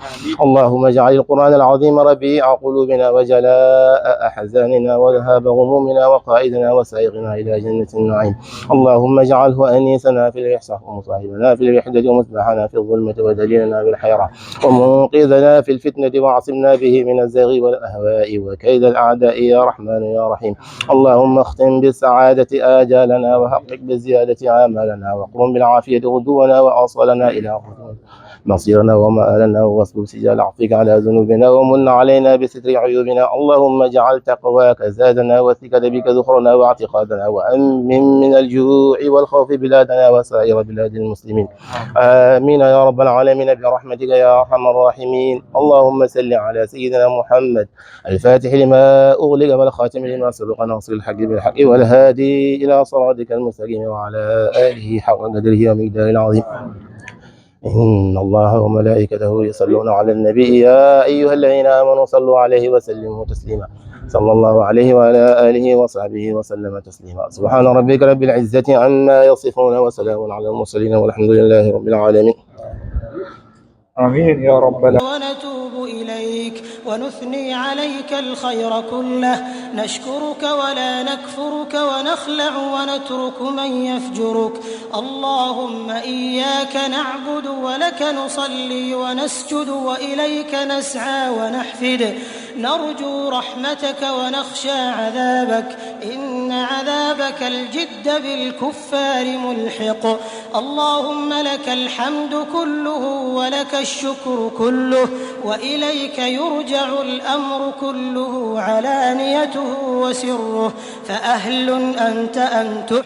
اللهم اجعل القرآن العظيم ربيع قلوبنا وجلاء أحزاننا وذهاب غمومنا وقائدنا وسائقنا إلى جنة النعيم. اللهم اجعله أنيسنا في الوحشة، ومصاحبنا في الوحدة، ومصباحنا في الظلمة، ودليلنا في الحيرة، ومنقذنا في الفتنة، وعصمنا به من الزيغ والأهواء وكيد الأعداء يا رحمن يا رحيم. اللهم اختم بالسعادة آجالنا، وحقق بالزيادة آمالنا، واقرن بالعافية غدونا وآصالنا إلى مصيرنا ومآلنا، واسبب سجال عفوك على ذنوبنا، ومن علينا بستر عيوبنا. اللهم اجعل تقواك زادنا، والثقة بك ذخرنا واعتقادنا، وأمن من الجوع والخوف بلادنا وسائر بلاد المسلمين. آمين يا رب العالمين برحمتك يا أرحم الراحمين. اللهم صل على سيدنا محمد الفاتح لما أغلق والخاتم لما سبق ناصر الحق بالحق والهادي إلى صراطك المستقيم وعلى آله حق قدره ومقداره العظيم. إن الله وملائكته يصلون على النبي، يا أيها الذين آمنوا صلوا عليه وسلموا تسليما. صلى الله عليه وعلى آله وصحبه وسلم تسليما. سبحان ربك رب العزة عما يصفون، وسلام على المرسلين، والحمد لله رب العالمين. آمين يا رب العالمين. ونتوب إليك ونثني عليك الخير كله، نشكرك ولا نكفرك ونخلع ونترك من يفجرك. اللهم إياك نعبد ولك نصلي ونسجد وإليك نسعى ونحفد، نرجو رحمتك ونخشى عذابك، إن عذابك الجد بالكفار ملحق. اللهم لك الحمد كله ولك الشكر كله، وإليك يرجع الأمر كله علانيته وسره، فأهل أنت أن تحمد